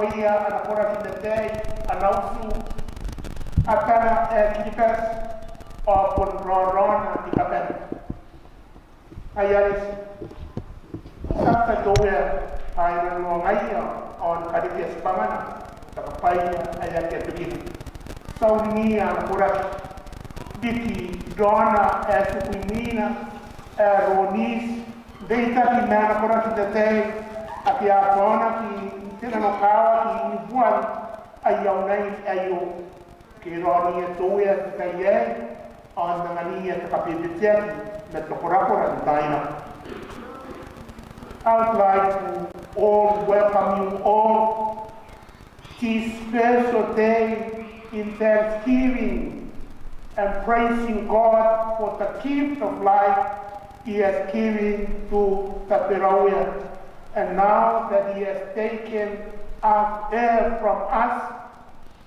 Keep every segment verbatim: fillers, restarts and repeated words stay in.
Ia ana koraki n ataei, ana utu, atana ae Kiribati, ao bon raoraona ni kabane. Ngaia are ti a tia te Uea ae e na noongaia ao ni karekea tibwangana, ni kabwaia ae akea tokina. Ti a uringiia ana koraki riki raona ae tiku imwina ae Roniti, n reitaki ma ana koraki n ataei ake a taonaki n te nanokawaki i Wuhan aia unaine aio. Ke raoniia te Uea te tai aei ao n angania te kabebeteaki ma te korakora n taai nako. I would like to all welcome you all this special day in thanksgiving and praising God for the gift of life He has given to Taberau. And now that He has taken up her from us,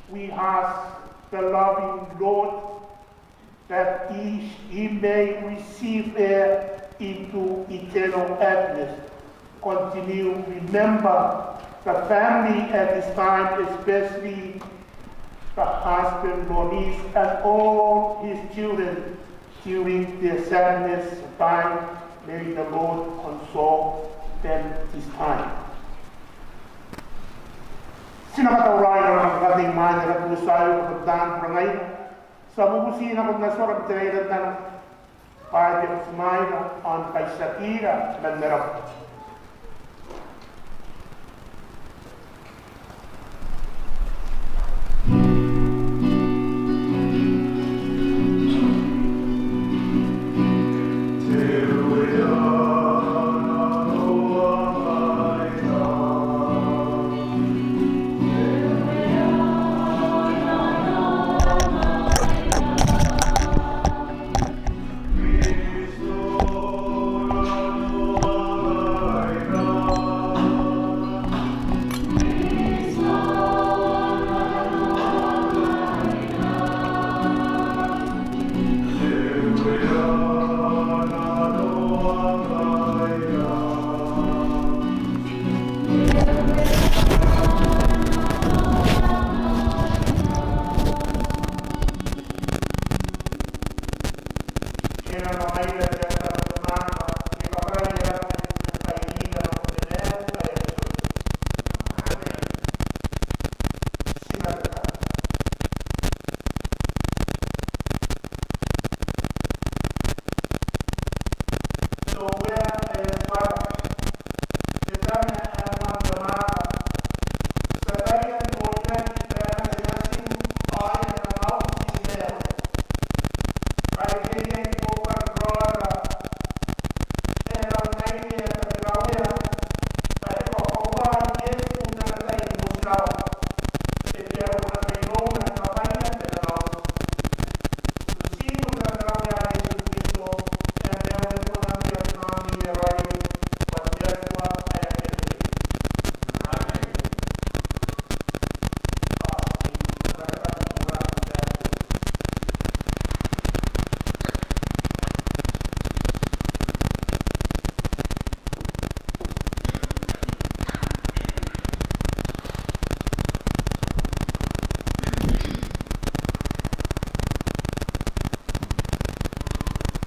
we ask the loving Lord that he, he may receive her into eternal happiness. Continue, remember the family at this time, especially the husband, Roniti, and all his children during their sadness time. May the Lord console them this time. Ti na katauraoi n ara katei mai n ara tuutai, ao kabutan burangaira. Ti a bubuti nako n ara tua n te reirei tano bwa e a tia ni mwaira ao ni kaitiakira man ara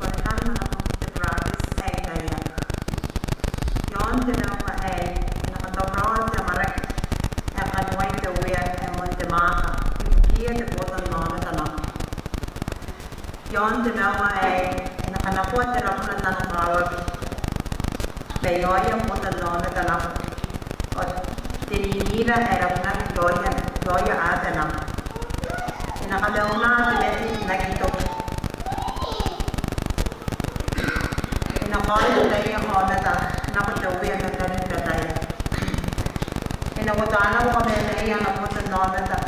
Bwa te kananoanga te burabeti ae I taekinna. Iaon te maunga aei, e na katauraoa te amwarake ae kaniwai te Uea ae moan te mwaaka ibukiia te botannaomata nako. Iaon te maunga aei, e na kanakoa te rabona n nanokawaki mai aoia botannaomata nako, ao te ninira ae rabunaki i aoia, i aoia aata nako. E na kamaunaa te mate n aki toki. E na kaoia taian aomata nako te Uea n taari n tataia. E na kaota nako kamamaia ana botannaomata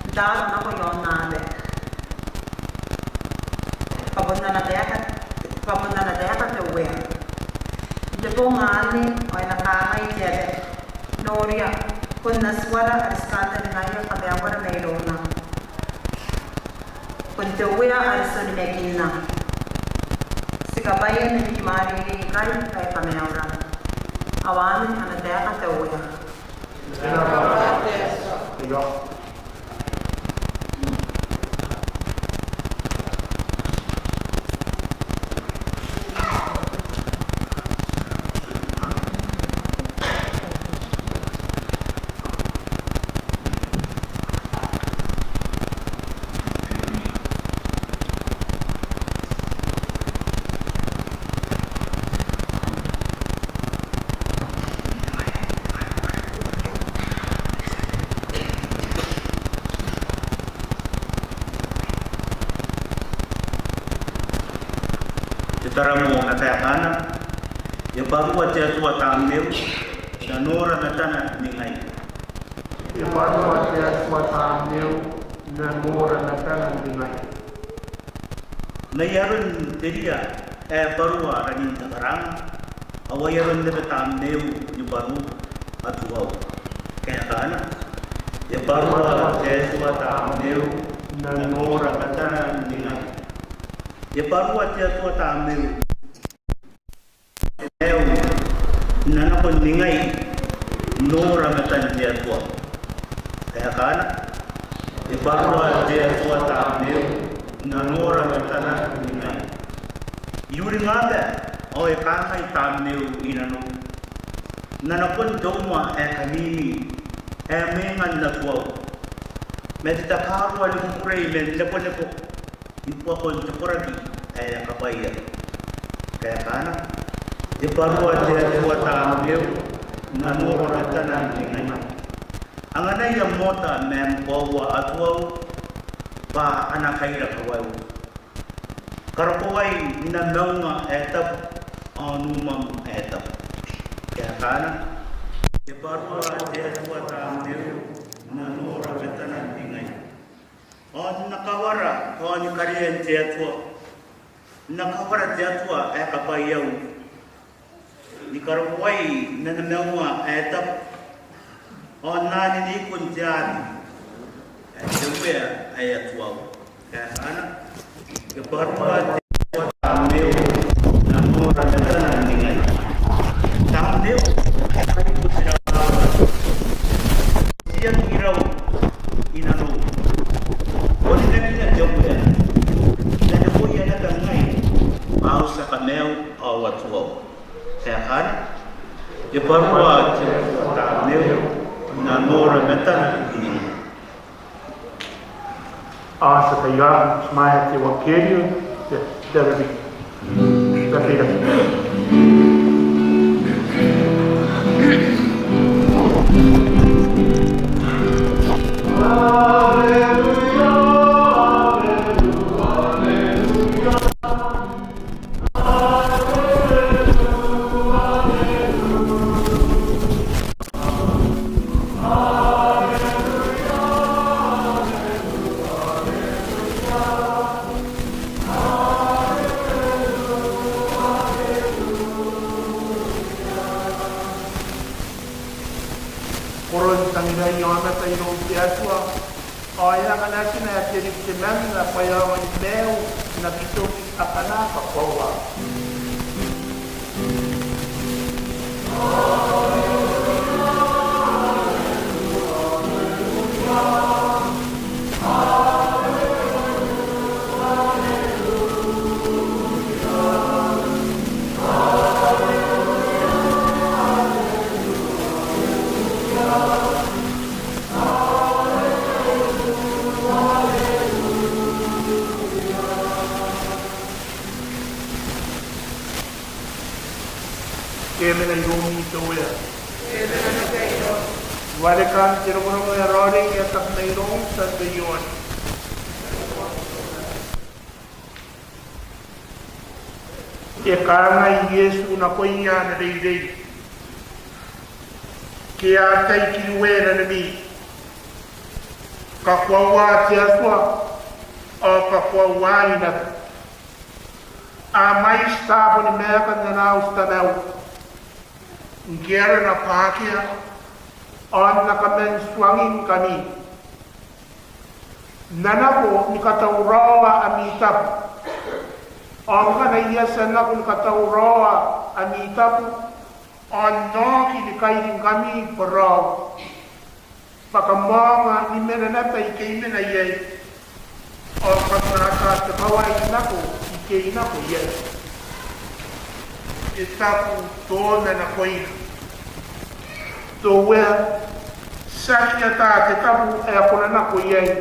n taaro nako i aonnaba. Bwa bon ana taeka, bwa bon ana taeka te Uea. N te bong anne ao e na kangai te aba: Noria, bon Atuara are ti kantaningaia kamaengora mairouna. Bon te Uea are ti onimakinna. Ti kabwaia ni mwareirei ikai bwa e kamaengora. Ao anne ana taeka te Uea. Te taramo ma kaekaana: E bwarua te Atua tamneu, n na nora matana n ningai. E bwarua te Atua tamneu, n na nora matana n ningai. N ai aron te ria ae bwarua ranin te karanga, ao ai aron naba tamneu ni bwaru Atuau. Kaekaana: E bwarua te Atua tamneu, n na nora matana n ningai. E bwarua te Atua tamneu, e maiu, n na nako n ningai, n nora matan te Atua. Kaekaana: E bwarua te Atua tamneu, n na nora matana n ningai. I uringaba ao e kangai tamneu i nanou: N na nakon te umwa ae kamimi ae mwengan Atuau, ma te takarua ni kukurei man nebonebo i buakon te koraki ae e a kabwaia. Kaekaana: E bwarua te Atua tamneu, n na nora matana n ningai. Anganai am oota ma am koaua Atuau, bwa a na kaira kawaiu. Karabwai n am maunga ae tabu ao n umam ae tabu. Kaekaana: E bwarua te Atua tamneu, n na nora matana n ningai. Ao n na kawara, ao ni karean te Atua, n na kawara te Atua ae kabwaiau, ni karabwai n ana maunga ae tabu, ao n na anene ikon te aami ae te Uea ae Atuau. Kaekaana: E bwarua te Atua tamneu, n na nora matana n ningai. Tamneu ae karibu te rawarawa, tiaki irau i nanou. Ao n na bia te Uea, n na neboia naba ngai, ao ti a kamaiu ao Atuau. Kaekaana: E bwarua te Atua tamneu, n na nora matana n ningai. Ao ti a kaea, ti maia te euangkerio, te, te, te, te, te, Koron tangirai aomata iroun te Atua, ao e anga natina ae te riki te mami, ma bwa e aonga ni maiu n aki toki akana kakoaua. Ke e mena iroumi te Uea. Warekan te rongorongo ae raoiroi ae taku mairoun Tiaon. E kangai Iesu nakoia ana reirei: Ke a tai kiriwe nanoni, kakoaua te Atua, ao kakoauai naba. A mwaiti taabo ni maeka n ana auti tamau, ngke arona bwa akea, ao N na kaman tuangingkami. N na nako ni katauraoa ami tabu, ao ngkana I a tia n nako ni katauraoa ami tabu, ao N na oki ni kairingkami bwa raou. Bwa kam aonga ni mena naba ike I mena iai, ao kam na ata te kawai nako ike I nako iai. E taku Tonga nakoina: Te Uea, tiaki ata te tabo ae ko na nako iai,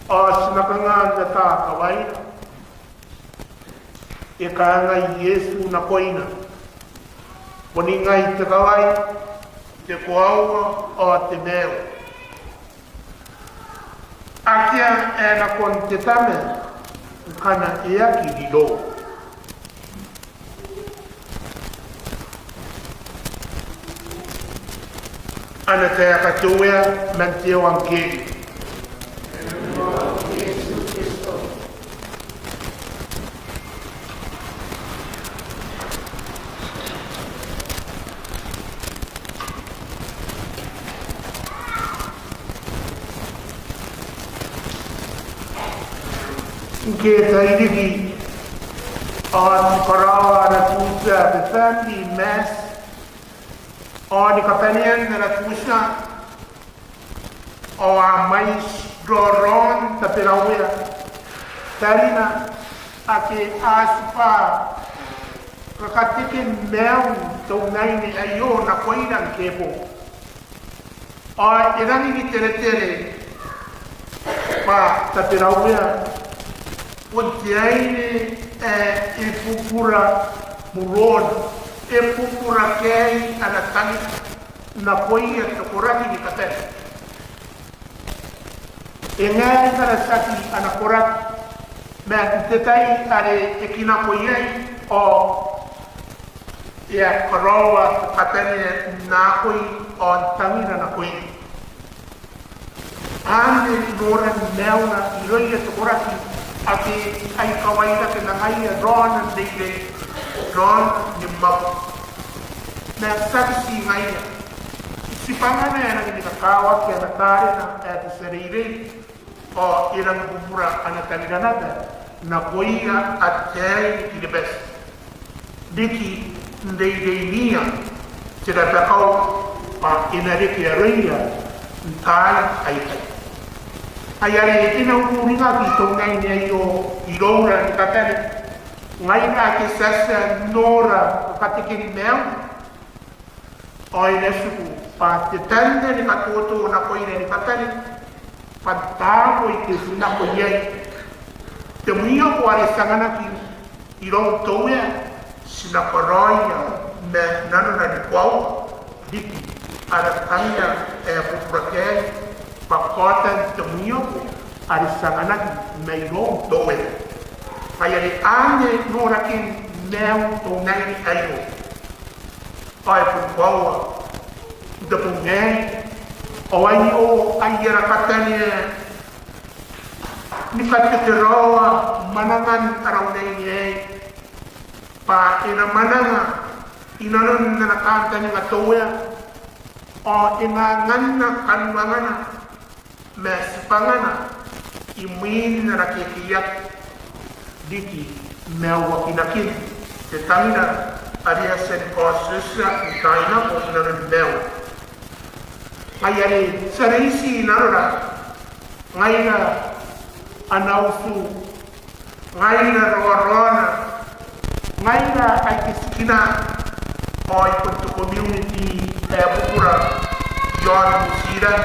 ao ti na kanga n ata kawaira? E kangai Iesu nakoina: Boni ngai te kawai, te koaua, ao te maiu. Akea ae nakon te Tama ngkana e aki rirou. Ana taeka te Uea man te euangkerio. Ngke e tairiki, ao ti karaoa ara tutia, te family mass, ao ni kabanean ara tutia, ao a mwaiti raoraon Taberauea, tarina ake a tibwa kakateke maiun te unaine aio nakoira ngke bo. Ao e rangi ni teretere bwa Taberauea bon te aine ae e bubura murona, e bubura kaei ana tangira nakoia te koraki ni kabane. E ngae ngkana tiaki ana koraki, ma n te tai are e kinako iai, ao e a karaoa te kabanea n akoi ao n tangira nakoina. Anne noran maiuna irouia te koraki ake ai kawairake ma ngaia raona n reirei, raona ni mwaku. Ma tiaki ti ngaia, tibwangana e rangi ni kakawaki ana tarena ae te tia reirei, ao e rangi bubura ana tangira naba nakoia ataei ni Kiribati, riki n reireiniia te rabakau bwa e na reke aroia n taai aikai. Ai are e na ururingaki te unaine aio iroura ni kabane, ngaira ake ti a tia n nora kakatekeni maiuna. Ao e na tiku bwa te tangira ni katoto nakoira ni kabane, bwa n taabo ike ti nako iai, te mwioko are ti anganaki iroun te Uea, ti na karaoia ma nanora ni koaua, riki ara tangira ae bubura kaei, bwa kaotan te mwioko are ti anganaki mairoun te Uea. Ngaia are anne norakin maiun te unaine aio. Ao e boni koaua, n te bong aei, ao aio ai ara kabanea ni katekeraoa mwanangan ara unaine aei, bwa e na mwananga i nanon ana kantaninga te Uea, ao e na anganna kanuangana ma tibwangana imwin ana kekeiaki, riki ma uakinakin te tangira are e a tia ni kaotiotia n taai nako i nanoni maiuna. Ngaia are ti a reiti nanora ngaira ana utu, ngaira raoraona, ngaira aike tikina, ao ikon te community ae bubura i aon New Zealand,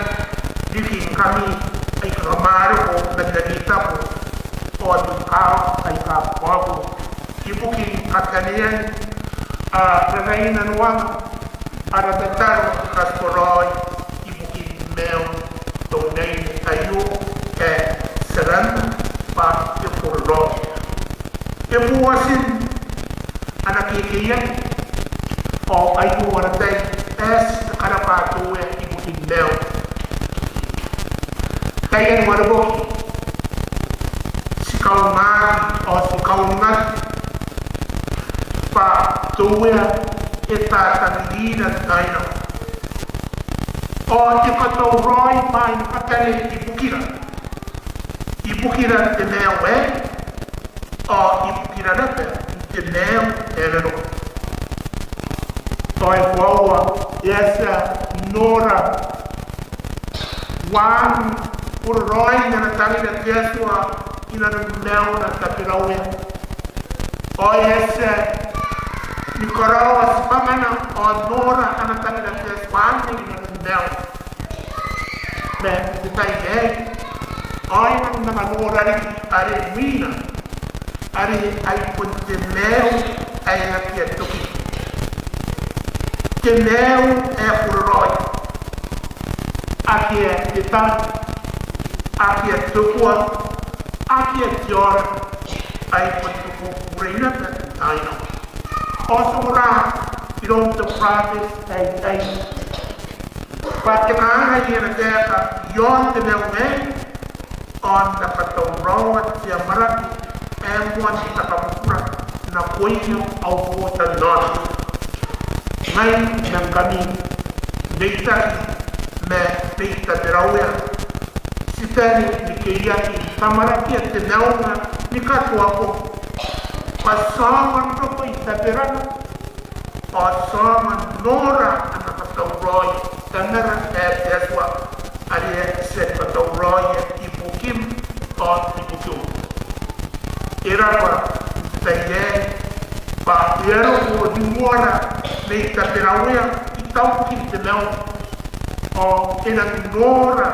riki ngkami aika kam a roko man ami tabo ao ami kaawa aika bobo, ibukin kabanean ara rainanoanga, ara tataro ni katitoraoi ibukin maiun te unaine aio ae ti aranna bwa te Kororaoi. E moa tin ana kekeiaki, ao aio ara tai ae ti karabwa te Uea ibukin maiuna. Taian warewoki, ti kaungaki ao ti kauningaki bwa te Uea e tatangirira n taai nako, ao e katauraoi bwaai ni kabane ibukira, ibukira te maiu aei, ao ibukira naba n te maiu ae nanona. Tao e koaua, e a tia n nora Uaan kororaoin ana tangira te Atua inanon maiuna Taberawea. Ao e a tia ni karaoa tibwangana ao nora ana tangira te Atua anne inanon maiuna. Ma n te tai aei ao e nang manga nora riki are imwina, are ai bon te maiu ae akea toki, te maiu ae kororaoi, akea te tang, akea te kua, akea te aora, ai bon te kukurei naba n taai nako. Ao ti ongora iroun te burabeti aei bwa e kangai ana taeka iaon te maiu aei: Ao N na katauraoa te amwarake ae moan te kabubura nakoia au botannaomata. Ngai ma ngkami, reitaki ma Nei Taberawea, ti bane ni keiaki n amwarakea te maiuna ni katoa bong, bwa ti aonga n roko i taberana ao ti aonga n nora ana katauraoi Tamara ae te Atua, are e a tia ni katauraoia ibukim ao ibukiu. E rabwa n te tai aei bwa e a roko ni moana Nei Taberawea i taubukin te maiu, ao e nang nora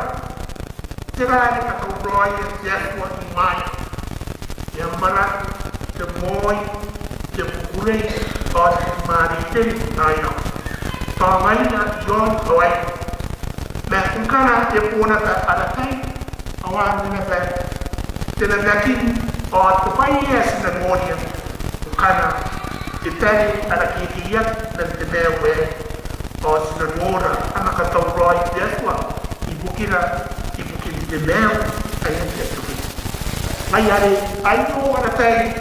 tera are e katauraoia te Atua imwaina: te amwarake, te moi, te kukurei ao te kimwareirei n taai nako. Tao ngaia iaon te tai aei. Ma ngkana e bo naba ara tai, ao anne naba te namakin ao te bwai ae ti na noria ngkana e bane ara kekeiaki man te maiu aei, ao ti na nora ana katauraoi te Atua ibukira, ibukin te maiu ae akea toki. Ngaia are aio ara tai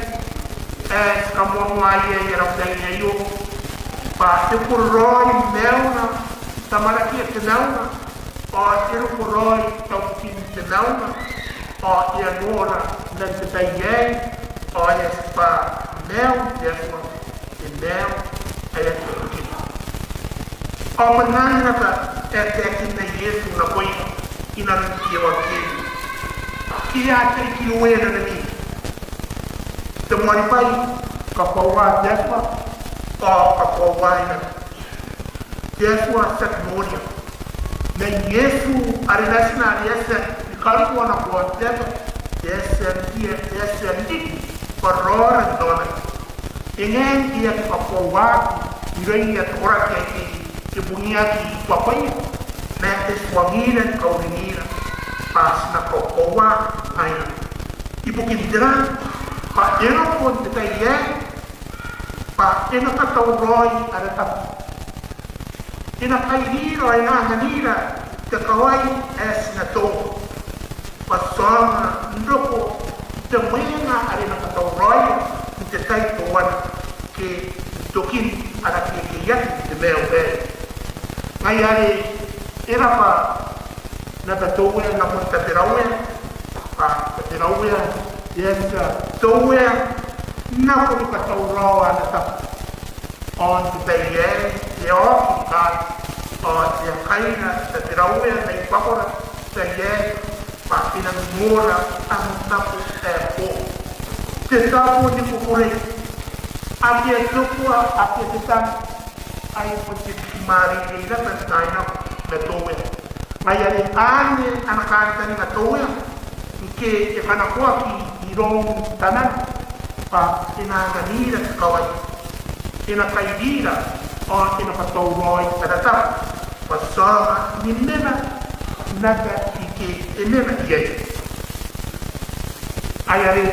ae ti kamoamoaia iai ara tai aio, bwa e kororaoi maiuna, n amwarakea te maiuna, ao e roko raoi taubukin te maiuna, ao e a nora man te tai aei, ao e a tibwa maiun te Atua, te maiu ae akea toki. Ao bon anne naba ae taekinna Iesu nakoina inanon te euangkerio: Ke a tai kiroena nami? Te moan bwai, kakoaua te Atua, ao kakoauai naba te Atua. Ti aki noria ma Iesu are Natina are e a tia ni karokoa nako aon te aba, e a tia n tia, e a tia n riki bwa raoraoraoraona. E ngae ngke e aki kakoauaki irouia te koraki aike e bungiaki i buakoia, ma e tuangira ni kauringira bwa ti na kakoaua ngaira. Ibukin tera? Bwa e roko n te tai aei bwa e na katauraoi ara tabo. E na kairira ao e na anganira te kawai ae ti na toua, bwa ti aonga n roko n te mwenga are e na katauraoia n te tai teuana ke n tokin ara kekeiaki n te maiu aei. Ngaia are e rabwa naba te Uea nakon Taberawea, bwa Taberawea e a tia te Uea n nako ni katauraoa ana tabo. Ao n te tai aei e a oki ni kaai, ao e a kaira Taberawea mai buakora n te tai aei bwa e nang nora ana tabo ae boou. Te tabo ni kukurei, akea te kua, akea te tang, ai bon te kimwareirei naba n taai nako ma te Uea. Ngaia are anne ana kantaninga te Uea ngke e kanakoaki iroun Tamana bwa e na anganira te kawai, e na kairira ao e na katauraoi ana tabo bwa ti aonga ni mena naba ike e mena iai. Ai are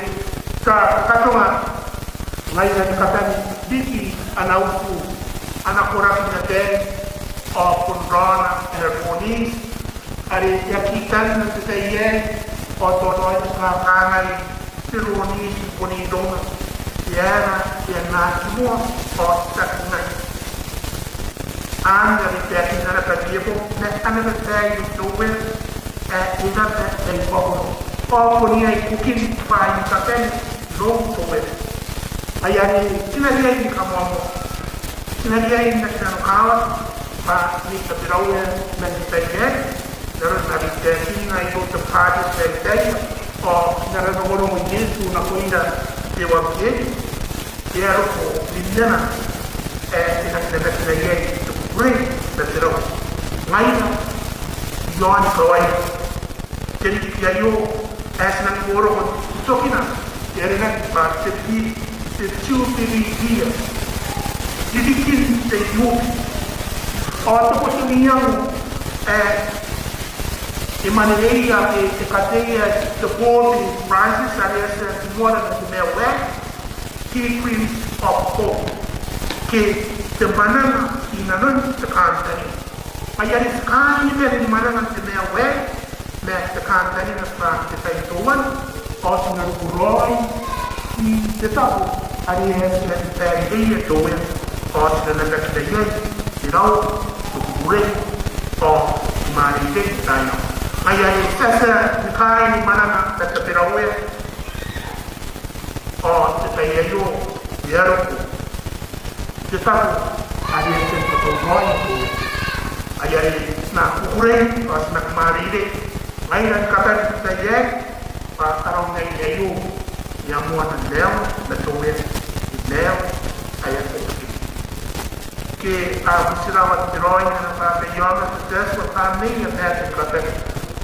ti a kakatonga ngaira ni kabane riki ana utu, ana koraki n ataei, ao bon raona ae Roniti, are e a kitanna n te tai aei, ao tao e na kakangai te Roniti bon irouna, e aera e a na aki moa ao tiaki ngai. Anne are e taekinna naba Riebong ma ana bataei te Uea ae e raba mai buakoro. Ao bon iai bukin bwaai ni kabane iroun te Uea. Ai are ti na riai ni kamoamoa, ti na riai n aki nanokawaki bwa Nei Taberawea man te tai aei, n aron are e Aio te bwati ae tei, ao n ana rongorongo Iesu nakoira te waaki, e a roko rinanona ae e na kinakinai iai te kukurei ma te rau. Ngaia i aon kawaina. Te riki aio ae ti nang roko n tokina e aranaki bwa te Pi-, te Jubilee Year. Ririkin te Iubili. Ao te botaki n iango ae e mwaneweia ke e kateia te Pope Francis are e a tia n moana n te maiu aei, Pilgrims of Hope, ke te mwananga i nanon te kantaninga. Ngaia are ti kaai ni mena ni mwananga n te maiu aei ma te kantaninga bwa n te tai teuana ao ti na roko raoi n te tabo are e a tia ni baireia te Uea, ao ti na namakinna iai te rau, te kukurei ao te mwareirei n taai nako. Ngaia are ti a tia ni kaai ni mwananga ma Tabera Uea, ao n te tai aio e a roko te tabo are e a tia ni katauraoia te Uea. Ngaia are ti na kukurei ao ti na kamwareirei ngaira ni kabane n te tai aei, bwa ara unaine aio e a moana n maiu ma te Uea, te maiu ae a tia n reke. Ke a butirawa te raoi n ana bwabwai aonga te Atua, Tamnei, Nati, Tamara,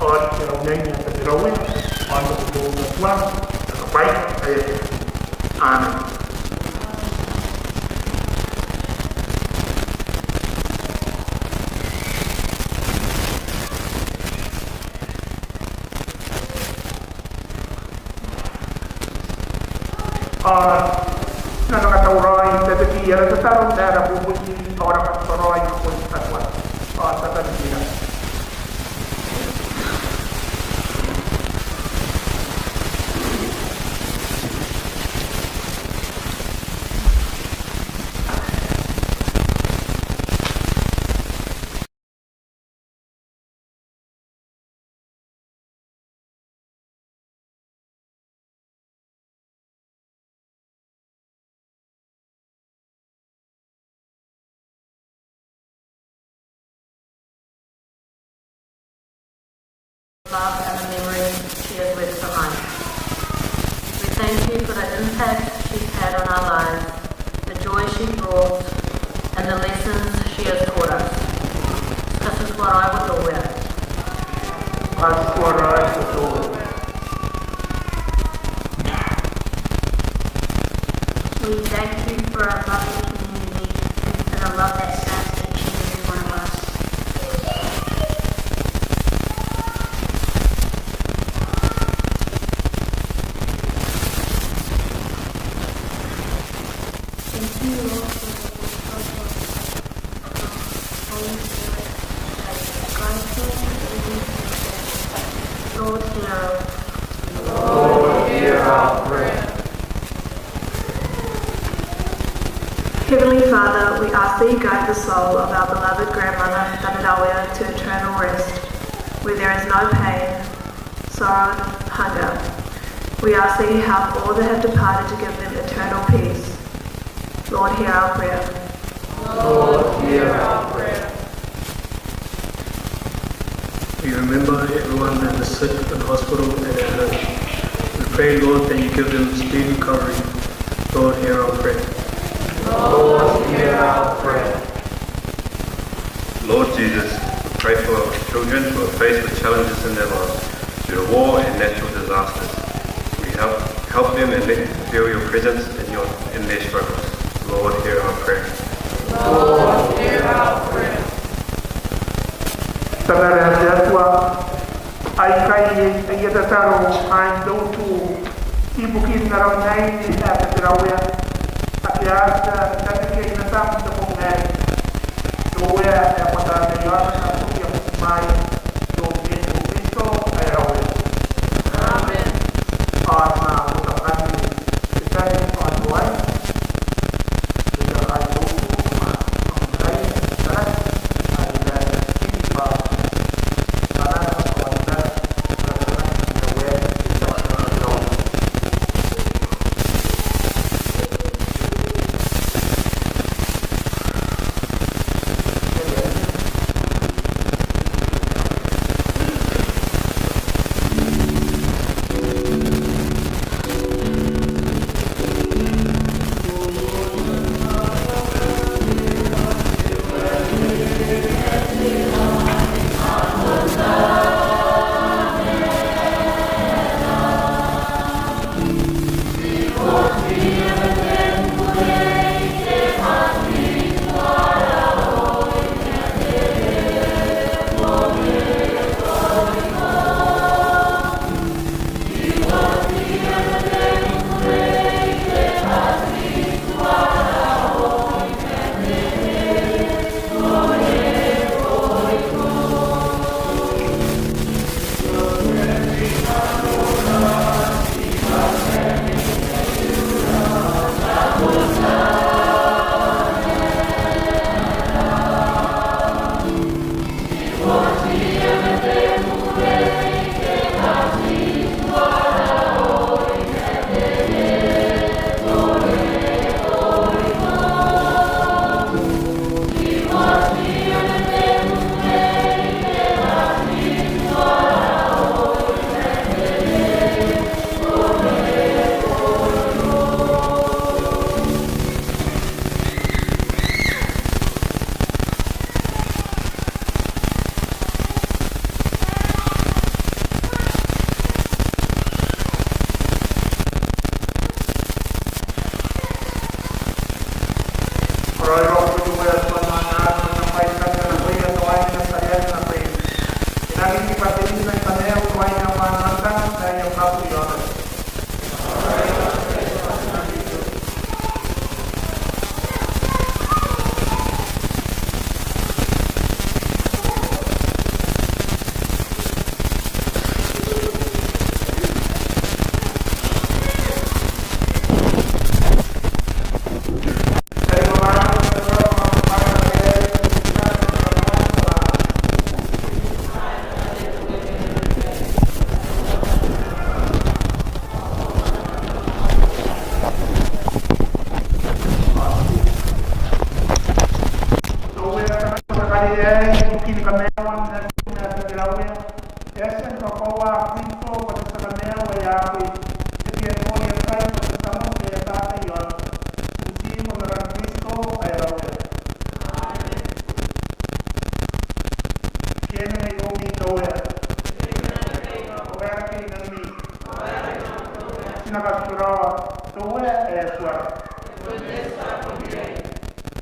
ao Tabera Uea, ao n te Atua, ao n te Atua. Amen. Ao ti na katauraoi n tabekia ara tataro ma ara bubuti ao ara katauraoi nakoim katoa. Ao ti a tangira. Love and the memories she has left behind. We thank you for the impact she's had on our lives, the joy she brought, and the lessons she has taught us. Ka tuku ara aro te Uea. Ka tuku ara aro te Uea. We thank you for our loving community and for the love that surrounds each and every one of us. Thank you, Lord, for the gift of Holy Spirit, guide us and lead us. Lord, hear our, Lord, hear our prayer. Heavenly Father, we ask that you guide the soul of our beloved grandmother, Tabera Uea, to eternal rest, where there is no pain, sorrow, hunger. We ask that you help all that have departed to give them eternal peace. Lord, hear our prayer. Lord, hear our prayer. We remember everyone that is sick in hospital and at home. We pray, Lord, that you give them speedy recovery. Lord, hear our prayer. Lord, hear our prayer. Lord Jesus, we pray for our children who are faced with challenges in their lives due to war and natural disasters. We help, help them and let them feel your presence in your, in their struggles. Lord, hear our prayer. Lord, hear our prayer. Tamara te Atua, aikai aia tataro kaain te utu ibukin ara unaine ae Tabera Uea, ake a tia n tabekia i natam n te bong aei. Te Uea ae ko Tamnei aonga, tukia mai iroum n te Iesu Kristo ae ara Uea. Amen. Ao ti na uota ngkanne te tani ao te wain.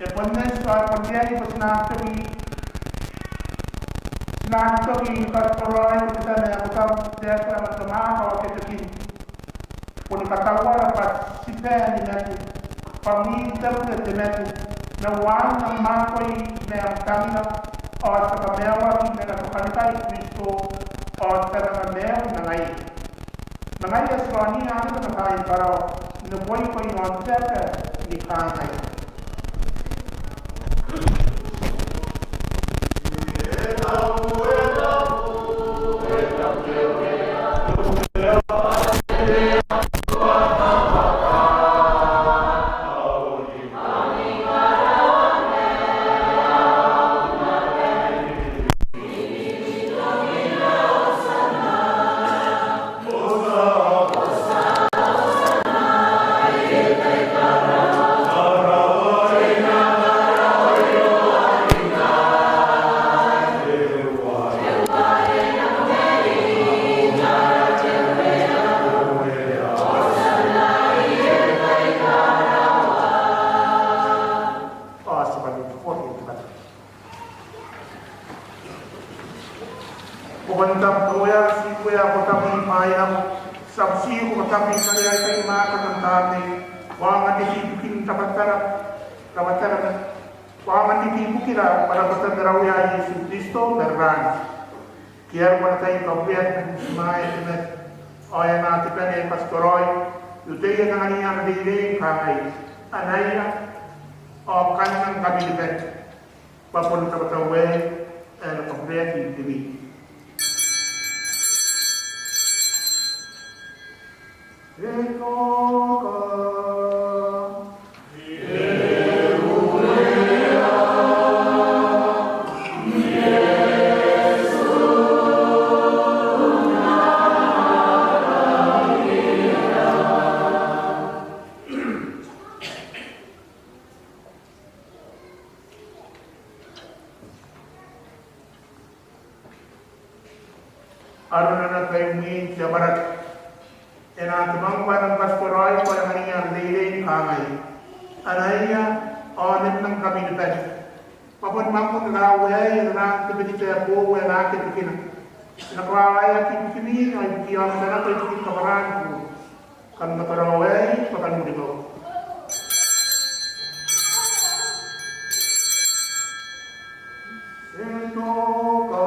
E bon eti bwa ti na toki, ti na toki ni katoroai te Tama ae ko tabu, te Atua ae ko tabu, ao ke te King. Boni katauara bwa ti bane ni mate, bwa mwin te bure te mate, ma uaana mwakoi ma am tangira, ao ti a kamaiuaki ma ana tokanikai Kristo, ao ti a kamaiu ma ngaia. Ma ngaia ti raoniia anne ma taai ni karawa, n neboiko i aon te aba ni kangai. Ko bon tabu te Uea, ti Uea, ko tabu ni bwaai nako. Ti a butiiko ko tabu ni kariaia aikai ni maaka n am taamnei. Ko aonga n riki ibukin rabwatara, rabwatara, ko aonga n riki ibukira bwa rabwatan ara Uea Iesu Kristo n aran. Ke aron ana tai ni kabureaki man butimwaea te mate, ao e anaa te bane ae katitaraoi n te tai ae kangai, ana reirei ni kangai: Anaia, ao kanna ngkami ni bane, bwa bon te rabwata aei ae na kabureaki n timi. E toka. Aron ana tai mwin te amwarake, e na te mwangko ae rang katitaraoi, bwa e anganiia ana reirei ni kangai: Anaia, ao nennang ngkami ni bane, bwa bon mwangko n te rawea aei, e na te berita ae boou ae na aki rikina. E na kawawaeaki ibukimi, ao ibukia aomata nako ibukin kabwaraan te Uea. Kam na karaoa aei bwa kan uringaki. E toka.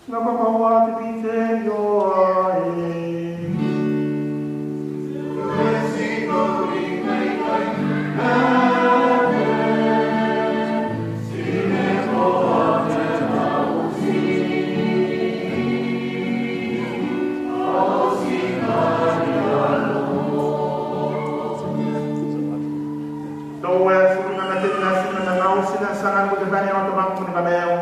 Ti na kakaua te biterioa. Te Uea, ti uringa natin natina ma ngatina, ti anganiko te bane ao te mwangko ni kamaiu.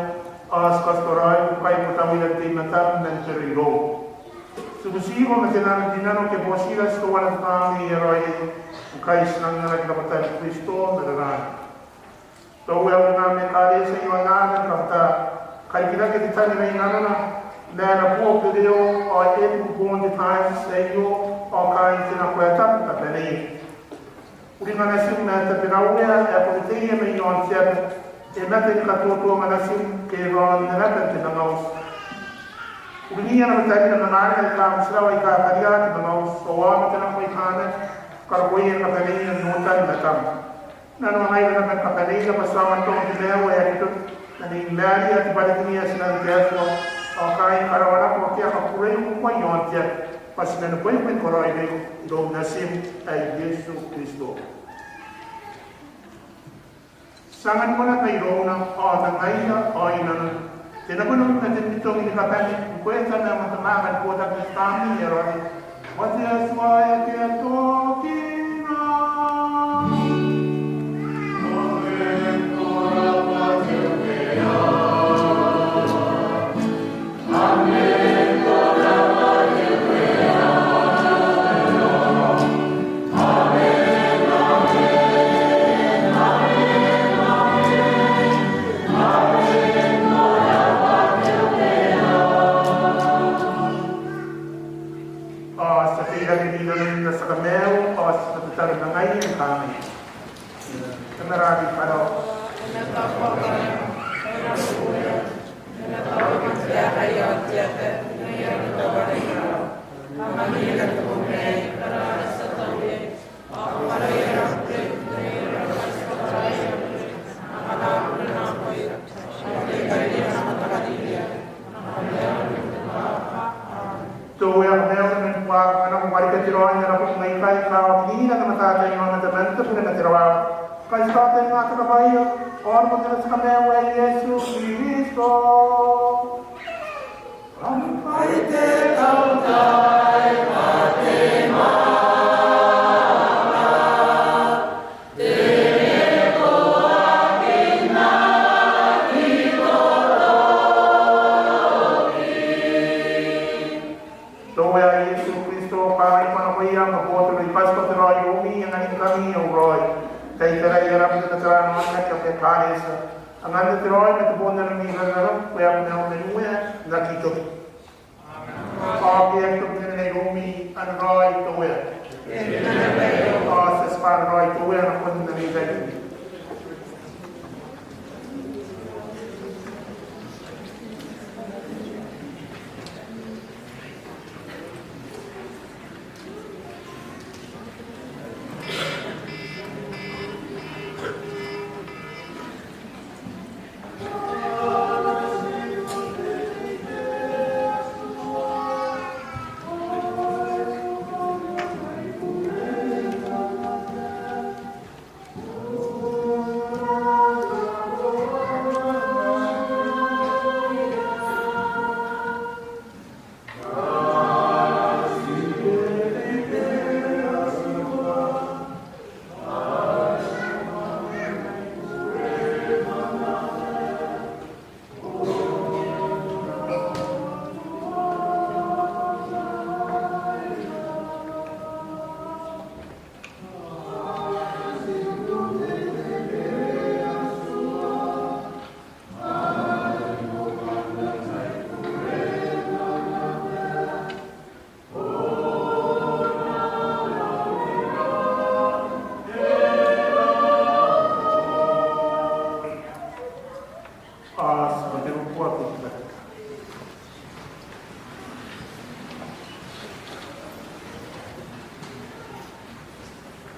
Ao ti katitaraoi, ngkai ko tawira n tei i matam man te reirei. Ti butiiko ma te nano n rinano ke botira ti teuana te taamnei ae raoiroi, Ngkai ti nang anganaki rabwatan Kristo ma raraana. Te Uea, uringa am ekaretia aio anne ni kabwata karikirake te tangira i nanona, ma ana boo Berea, ao e buku boon te diocese aio, ao kaain te nakoae tabu ni kabaneia. Uringa natim ma tabenaua ae ko reteia mai aon te aba, e mate ni katotonga natim ke raon ana aba n te mangauti. Uringiia naba tarira ma mwanera aika motirawa aika kariaia te mangauti, ao aomata nako aika mate, karokoia ni kabaneia n otan matam. Nanoangaira naba ni kabaneia bwa ti aonga n tongi te maiu ae aki toki, ma Nei Maria te bwarekinia, tinan te Atua, ao kaain karawa nako ake a kakukurei ukoukoi i aon te aba, bwa ti na neboiko ni karaoiroiko iroun natim ae Iesu Kristo. Ti anganiko naba irouna, ao ma ngaia, ao i nanona, te nabonabu ma te mimitong ni kabane, ngkoe Tamara ae moan te mwaaka ni botaki n te Tamnei ae Raoiroi, ao te Atua ae akea tokina. Ao ti a teirake n rinanona n te tia kamaiu, ao ti a tataro ma ngaia ni kangai: Tamara are i karawa, te Uea ae kamaiu, ni buakaka nako bwa a rika te raoi n ara boti ngkai, kawakinira n am atatai aomata man te bure ma te rawawata. Ngkai ti taotainga te kabaia, ao ni moan te tia kamaiu ae Iesu Kristo. Te Uea ae Iesu Kristo, kangai ko nakoia, am abotoro, I bati bwa te raoi iroumi e anganingkami au raoi. Tai tarai ara bure ma tara ana aonnati te ekaretia. Anganna te raoi ma te boo n nanon Nei Rarorarom, ngkoe ae ko na maiu ma n aki toki. Ao ngke e aki toki naba iroumi, ana raoi te Uea. Ao ti a tibwa ana raoi te Uea nakon ami tai.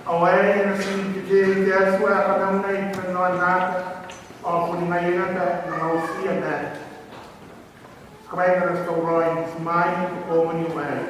Ao aei natim te tei te Atua ae kamaunai i buren aonnaba, ao boni ngaia naba e na mwaitiia maate. Karaoi ara tauraoi, ti mwaing te komoni aei.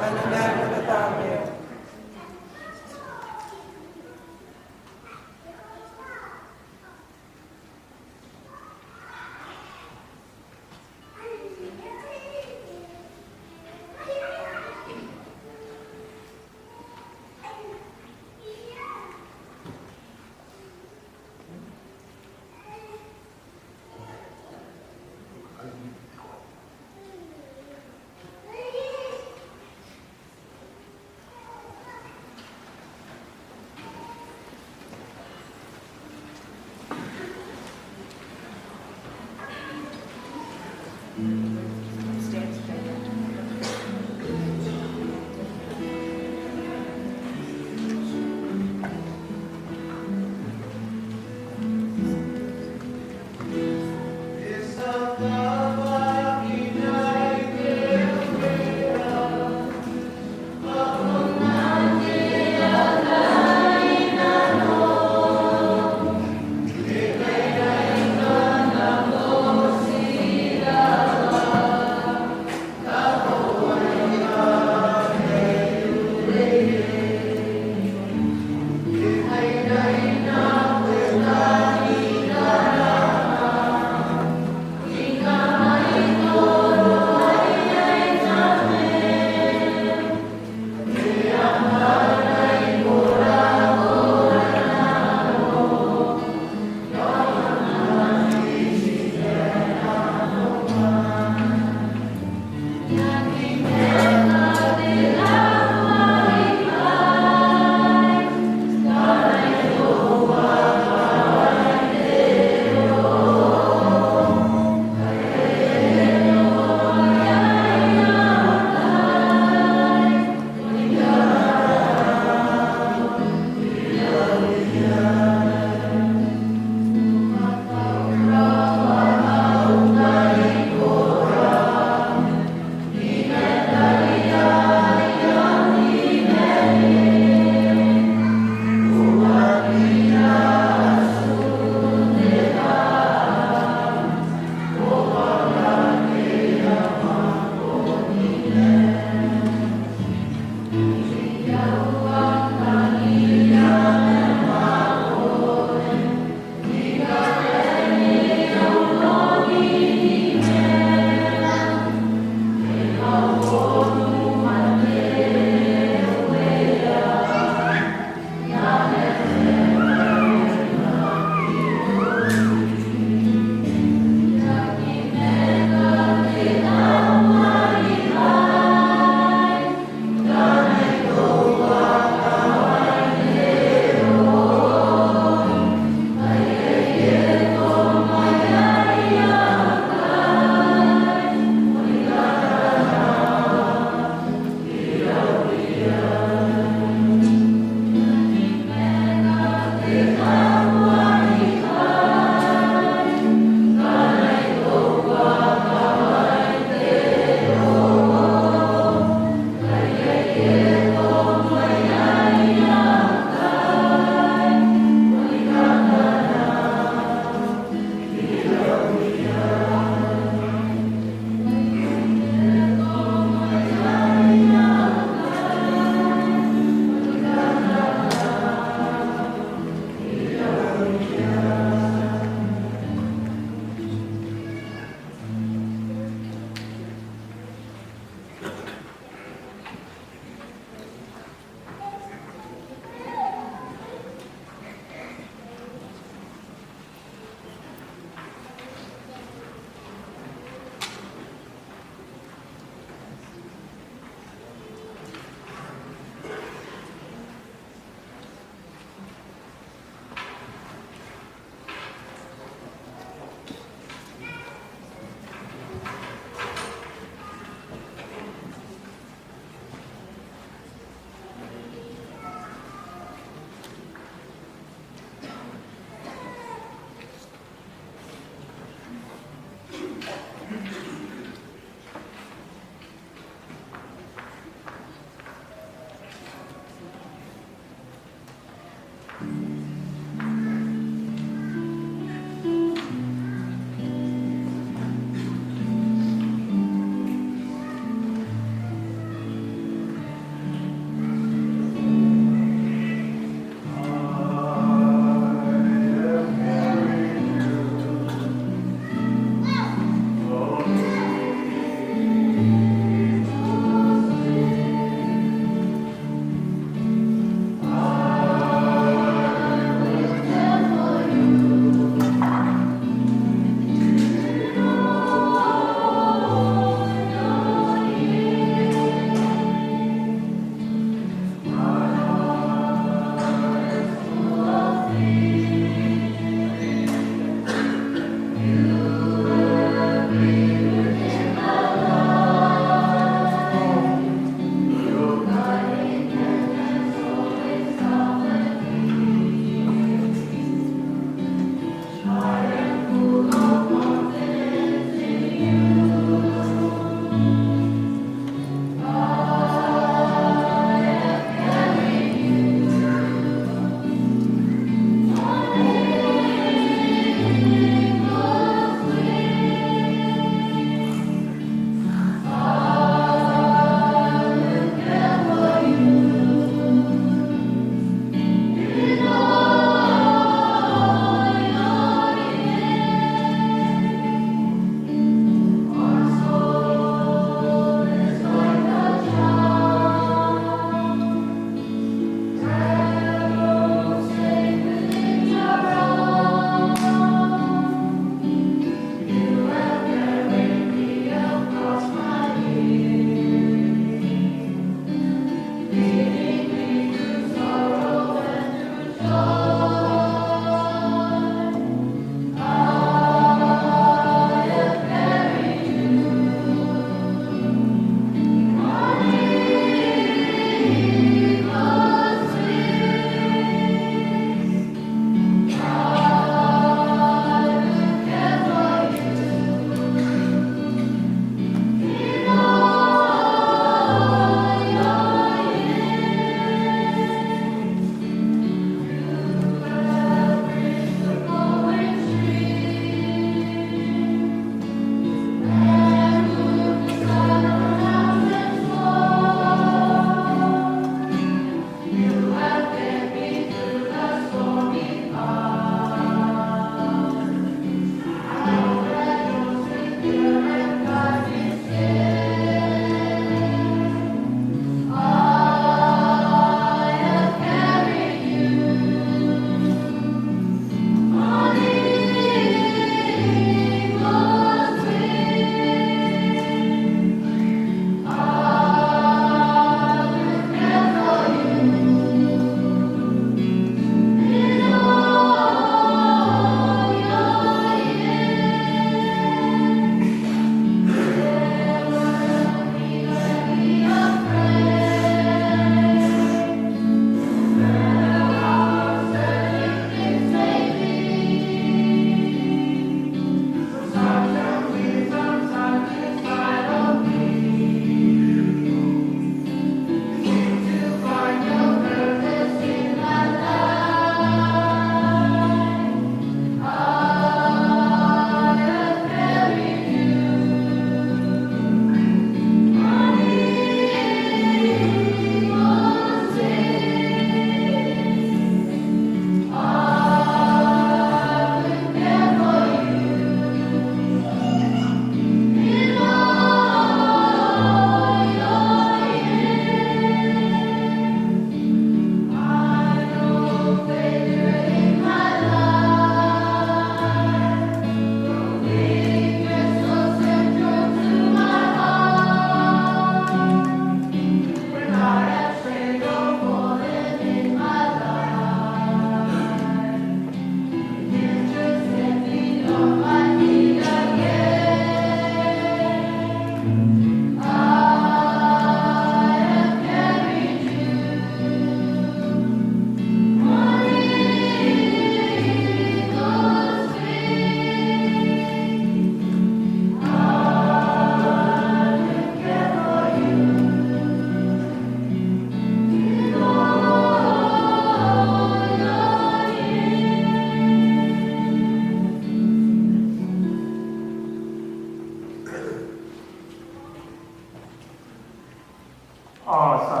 Ao ti a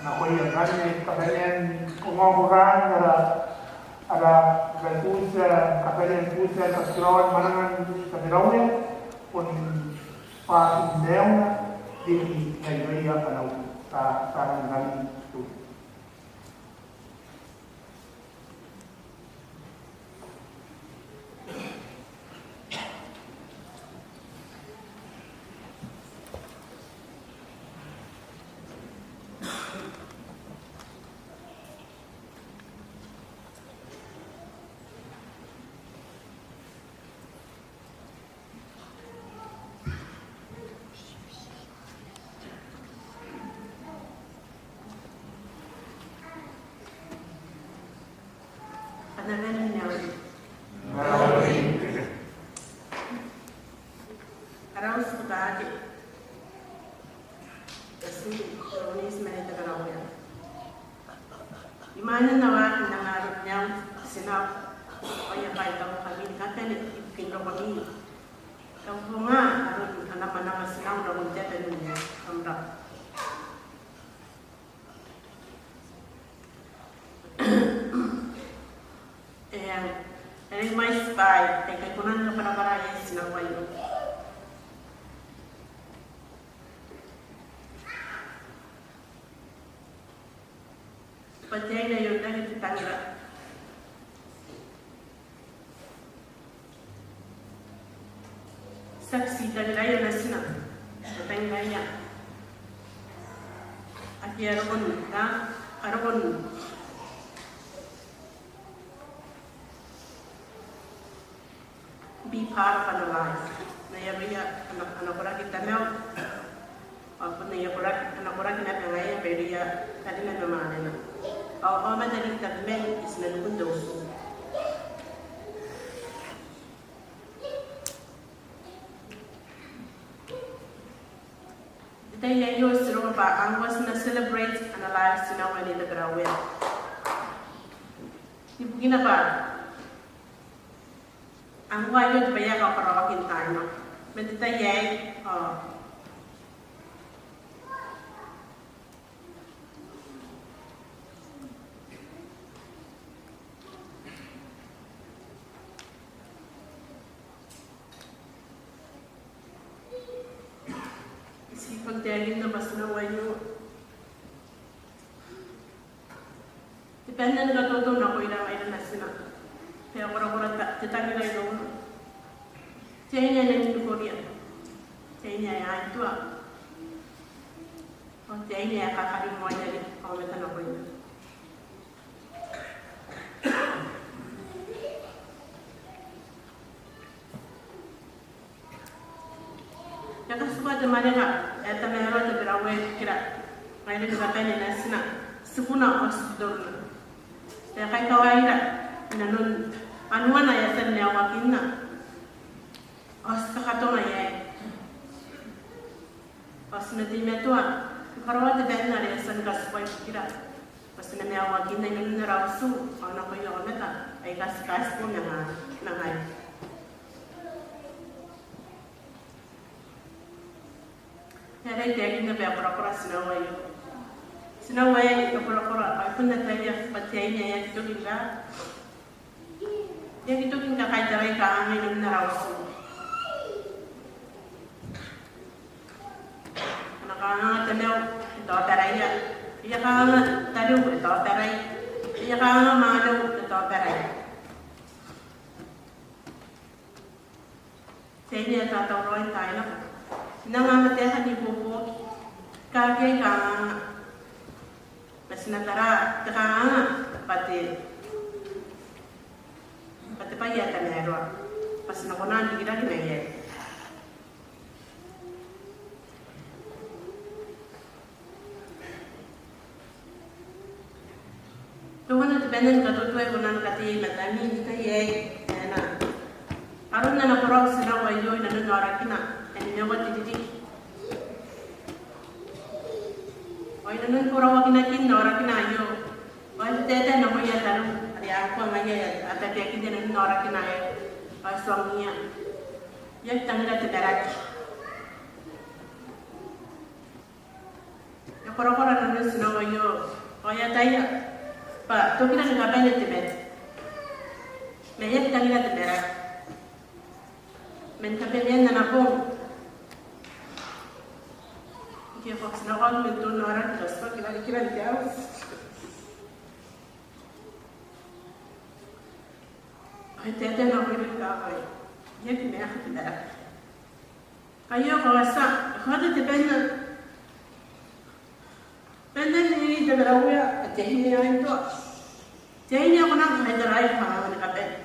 nakoia ngkanne kabanean ongoongoran ara, ara, ara butia, kabanean butia ni kakiraoa mwanangan Tabiteuea, bon bwa ti na maiuna riki n ai irouia ana utu. Ti a, ti a nang nang Ara utu taake. Iesu, Iesu mane te karaoia. I manin na waaki n anga aron au tinau, ao I a kaitau ngkami ni kabane ibukin rokomi. Kam bobonga aron ana mwananga tinau nakon te aba n unimwaane. Kam rabwa. E a, e a mwaiti bwai ae I kona ni kabwarabwara iai tinau aio. Bwa te aine aio n rake te tangira. Tiaki ti tangiraia natina, ma tangiraia ake a roko n, a roko n be part of our life. N ai aroia ana, ana koraki Tamau, ao bon n ai koraki, ana koraki naba ngaia bwa irouia tarina ma mwanena. Ao, ao aomata riki tabeman i tinanikun te utu. N te tai aio ti roko bwa ngkoa ti na celebrate ana life tinau ae Nei Tabiteuea. Ibukina bwa ngkoa aio te bwai ae kakaraoaki n taai nako. Ma n te tai aei, ao ti bon taekinna bwa tinau aio te banna ni katoto nakoira ngaira natina. Bwa e korakora ta-, te tangira irouna. Te aine ae nangi ni korea. Te aine ae ain tua. Ao te aine ae kakarimoaia riki aomata nakoina. E a katikua te mwaneka ae tamaroa Tabiteuea ibukira ngaira ni kabane natina, tibuna ao tibitoruna. E a kaikawaira inanon anuana ae e a tia ni maiuakinna. Ao ti kakatonga iai. Ao ti na teimatoa ni karaoa te banna are e a tia ni katikua ibukira. Bwa ti na maiuakinna inanon ara utu, ao nakoia aomata aika ti kaitibo ma ngaia. E aera I taekinna bwa e korakora tinau aio. Tinau aei e korakora, ao e bon ataia bwa te aine ae aki toki n ra. E aki toki ni kakaitarai kanganga inanon ara utu. Ana kanganga Tamau e taobarai. Aia kanganga tariu e taobarai. Aia kanganga mwaneu e taobarai. Te aine ae tatauraoi n taai nako. N anga am taeka n ibuobuoki. Kakiai kanganga. Ma ti na tara te kanganga bwa te, bwa te bwai ae tamaroa. Bwa ti na kona n rikirake mai iai. Teuana te banna ni katoto ae I kona ni katea i matami n te tai aei, e na aron ana koraki tinau aio inanon aorakina ae nimaua te ririki. Ao inanon koraki aika a na riki n aorakina aio, ao e taetae nakoia tariu are a ngkoa ngaia a tabeakinna inanon aorakina aei, ao e tuangiia. E aki tangira te baraki. E korakora nanon tinau aio, ao e ataia bwa tokina ni kabane te mate. Ma e aki tangira te marae. Man kabanean ana bong, ngke e a bwaka tinau ao man tuan aoraki, e a tib'a kirikira n te auti. Ao e taetae nakoira ni kakai, e aki maeka te marae. Aio kawatia, e kaota te banna. Bannan Nei Taberauea, te aine ae natoa. Te aine ae kona ni kaitaraia kanganga ni kabane.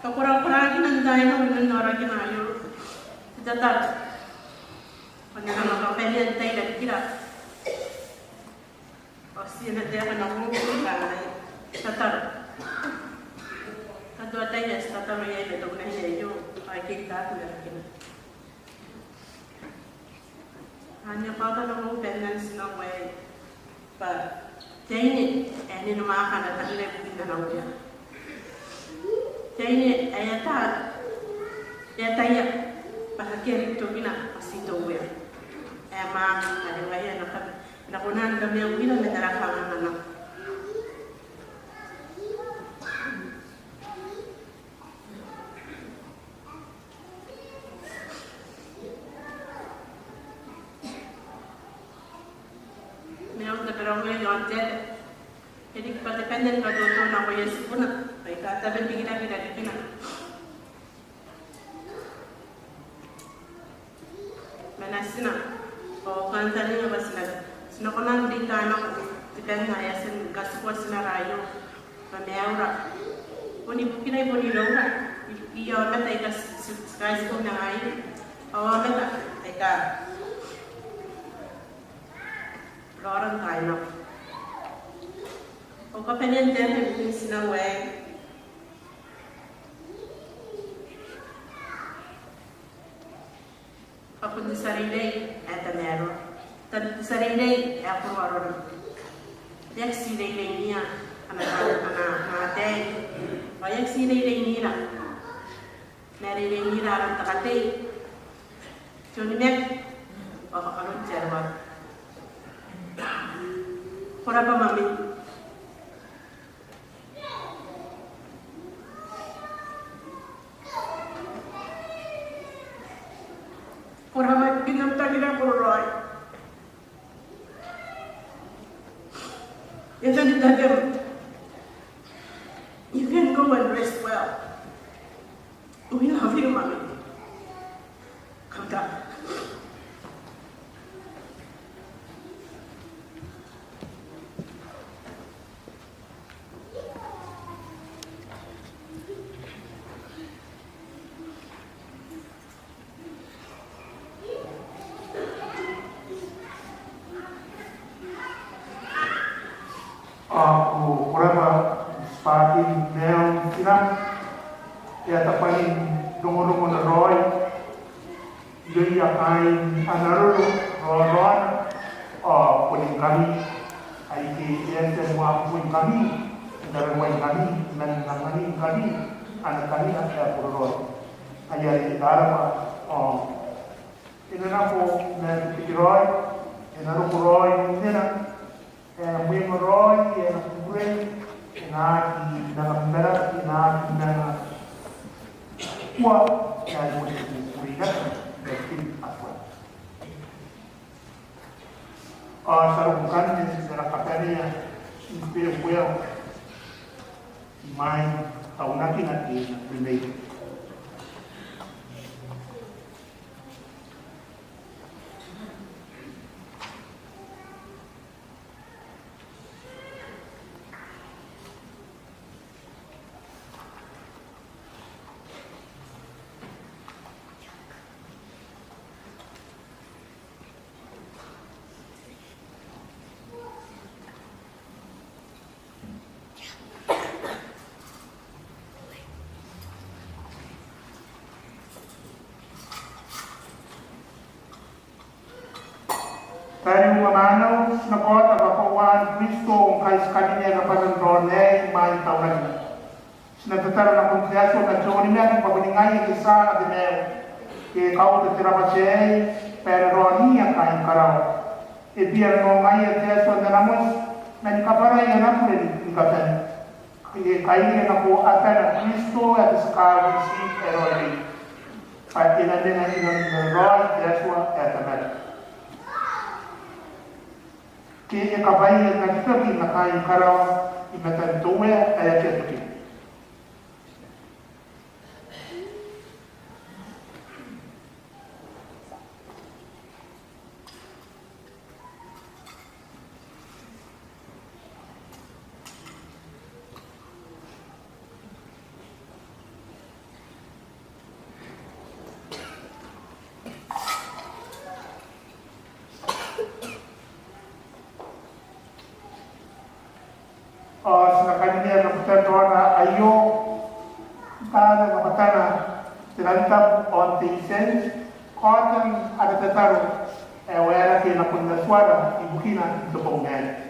Kakorakoraakina n taai nako inanon aorakina aio te tataro. Ao n ana makabanea n tai i rarikira, ao ti na taeka nako n te tataro. Katoa tai ae ti tataro iai ma te bwai aio, ao e kiri taku n aorakina. Anne e kaota nakoiu bannan tinau aei bwa te aine ae nenimwaaka ana tangira ibukin ana uea. Te aine ae e ata, e ataia bwa akea riki tokina bwa ti te uea. Ae mwaaka are ngaia e na ka-, e na kona ni kamaiuira ma ara kanganga nako. Maiun Taberauea i aon te aba. E riki bwa te banna ni katoto nakoia tibuna, baika tabe n rikirake i rarikina. Ma natina, ao kantaninga bwa ti na, ti na kona n reita nako te banna ae e a tia ni katikua tinara aio, bwa maiura. Bon ibukira, bon iroura, i, i aomata aika ti, ti, ti kaitibo ma ngaira, ao aomata aika raora n taai nako. Ao kabanean te aba ibukin tinau aei. Bwa bon te tia reirei ae tamaroa. Te tia reirei ae koroarora. E aki tii reireiniia ana, ana, ana ataei. Ao e aki tii reireiniira. Ma e reireiniira aron te katei, te onimaki, ao aron te aroaro. Ko rabwa mami. Ko rabwa ibukin am tangira ae kororaoi. E a tia n tabeam. You can go and rest well. We love you, Mommy. Come down. Ao ko rabwa, bwa te maiu tera, e a tabwanin rongorongo raoi irouia kaain Amaroro, raoraona, ao bon ngkami, aike e a tia ni waaki ngkami, n tabeua ngkami, man anganingkami ana tangira ae kororaoi. Ai are e taraa bwa, ao e na nako man tekeraoi, e na roko raoi n nena, e, mwenga raoi, e na kukurei, e na aki manga maraki, e na aki manga kua, e na aki kukurei naba, e na aki manga kua. Ao ti a roko ngkanne n ara kabanea ni bure imwain taunakina te nambwa. Tariu ma mwaneu, ti na kaota bwa koauan Kristo ngkai ti karinea rabwatan raon aei imwain tauranna. Ti na tataro nakon te Atua ma te onimaki bwa bon ngaia te tia anga te maiu, ke e kauta te rabwata aei bwa e na raonia kaain karawa. E bia nanoangaia te Atua n ana moti ma ni kabwarai ana bure ni kabane. Ke e kairira nako abana Kristo ae te tia kaoti ae raoiroi, bwa e na mena inanon raoi te Atua ae Tamara. Ke e kabwaia n aki toki ma kaain karawa i matan te Uea ae akea toki. Ao ti na karinea rabwatan raona aio, n taraa naba tana te Rantabu ao n te incense, kaotan ara tataro ae waerake nakon Atuara ibukina n te bong aei.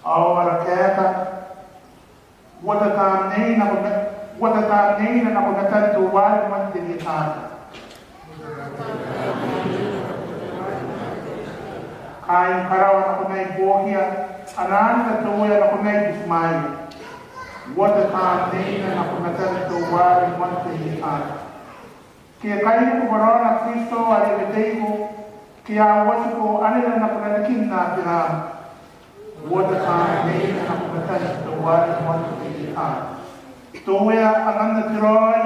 Ao ara kaeka: Uota taamneina nako ma-, uota taamneina nako matan teuare moan te Rietata. Kaain karawa, nako mai buokia. Anaanira te Uea, nako mai butimwaeia. Uota taamneina nako matan teuare moan te Rietata. Ke e kairiko bwa raona Kristo are e weteiko, ke a uotiko anera nako rarikin Aberaam. Uota taamneina nako matan teuare moan te Rietata. Te Uea, anganna te raoi,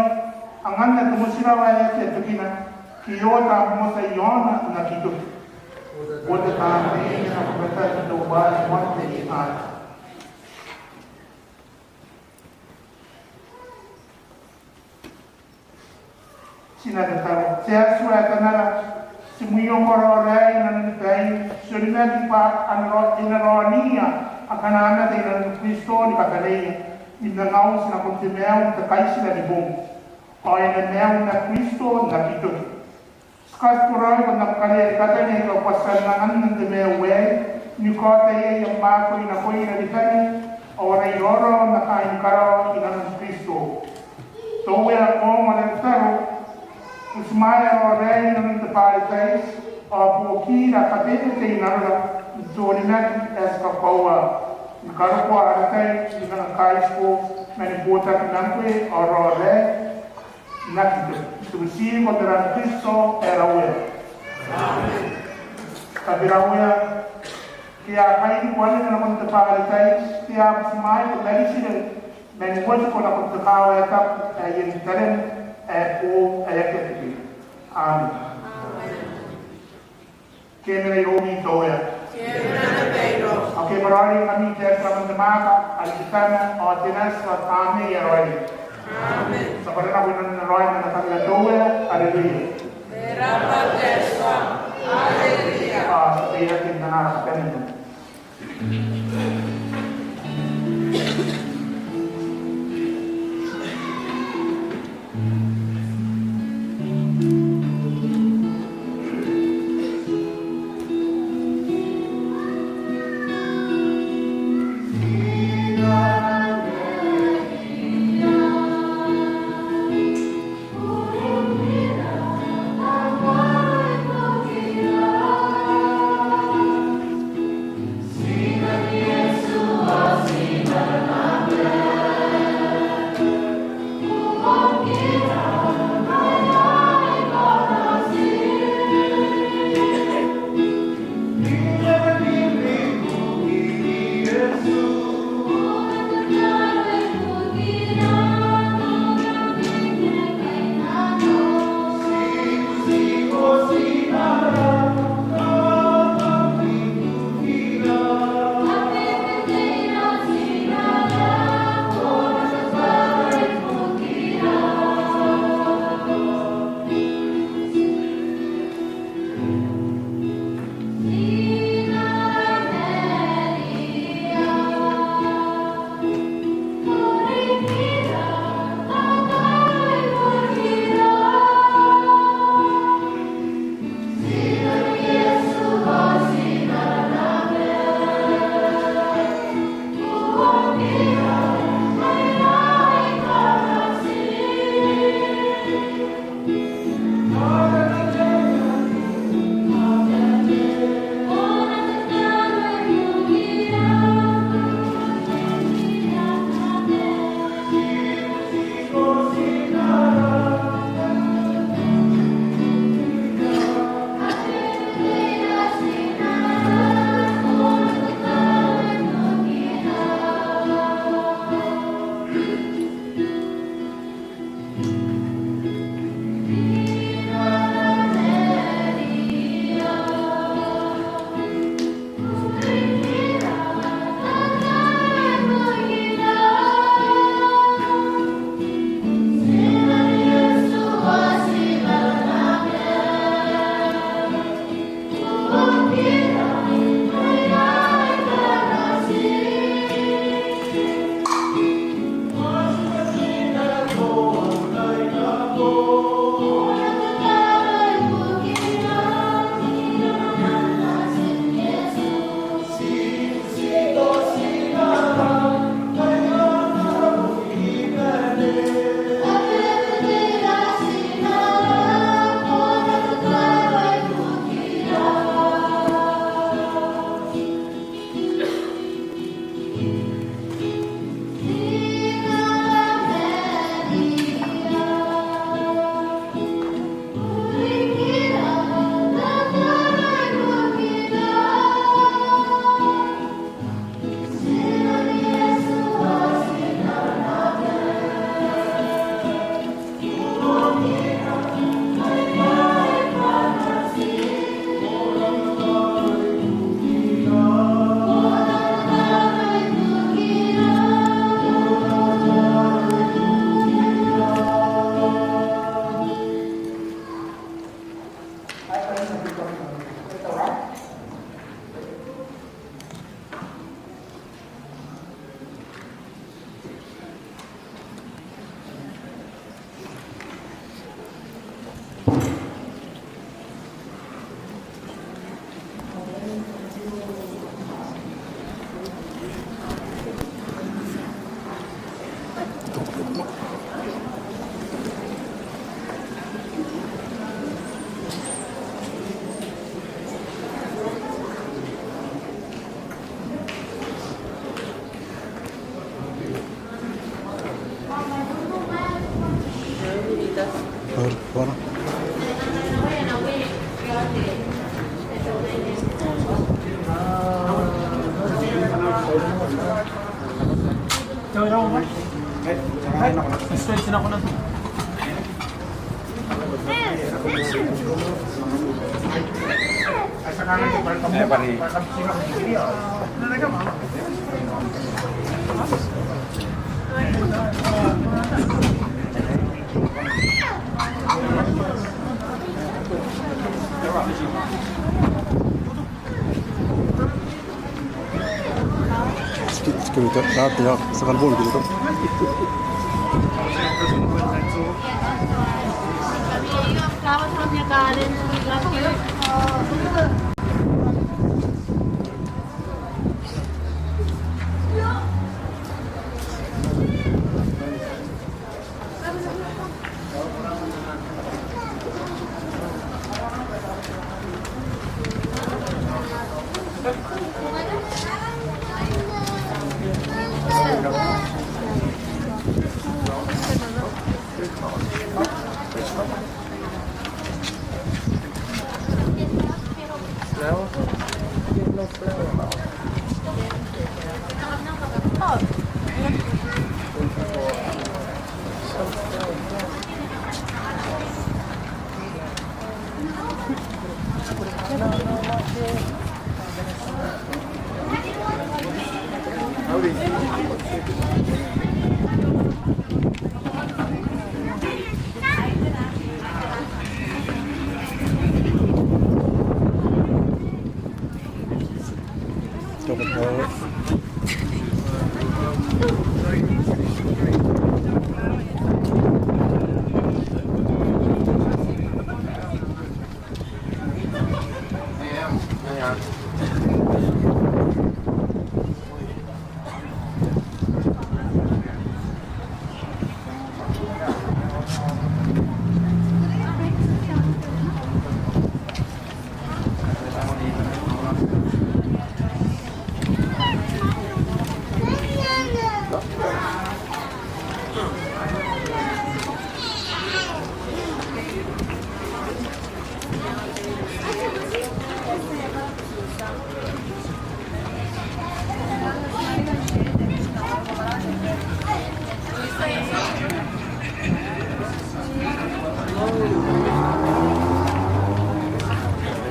anganna te motirawa ae akea tokina, ke e ota am mota i aona n aki toki. Uota taamneina nako matan teuare moan te Rietata. Ti na tataro. Te Atua ae Tamara, ti mwiokoa raorae i nanoni baim, ti onimaki bwa a na rao-, e na raonia akana mate i nanoni Kristo ni kabaneia, ni manga uti nakon te maiu n te kaitira ni bong. Ao e na maiu ma Kristo n aki toki. Ti katiboraoi bwa N na karea ni kabane aika ko a tia n anganna n te maiu aei, ni kaota iai am akoi nakoira ni bane, ao ara iraorao ma kaain karawa i nanon Kristo. Te Uea, ko ongo ara tataro, butimwaea raorae i nanon te Baretaiti, ao buokira kabebete i nanora n te onimaki ae ti kakoaua, ni karokoa ara tai ni manga kaitiko ma ni botaki ma ngkoe ao raorae n aki toki. Ti butiko n aran Kristo ae ara Uea. Amen. Tabera Uea, ke a kairiko anera nakon te Baretaiti, ke a butimwaiko maritira, ma ni uotiko nakon te kaawa ae tabu ae iai n tarem ae boou ae akea tebwina. Amen. Amen. Ke e mena iroumi te Uea. Ke e mena naba iroum. Ao ke e bwaraoiroi ngkami te Atua ae te Tama, ao te Nati, ao te Tamnei ae Raoiroi. Amen. Ti a bwara nako i nanon raoiroin ana Tamnei te Uea. Aleluia. E rabwa te Atua. Aleluia. Ao ti a teirake n ana ara kabanea.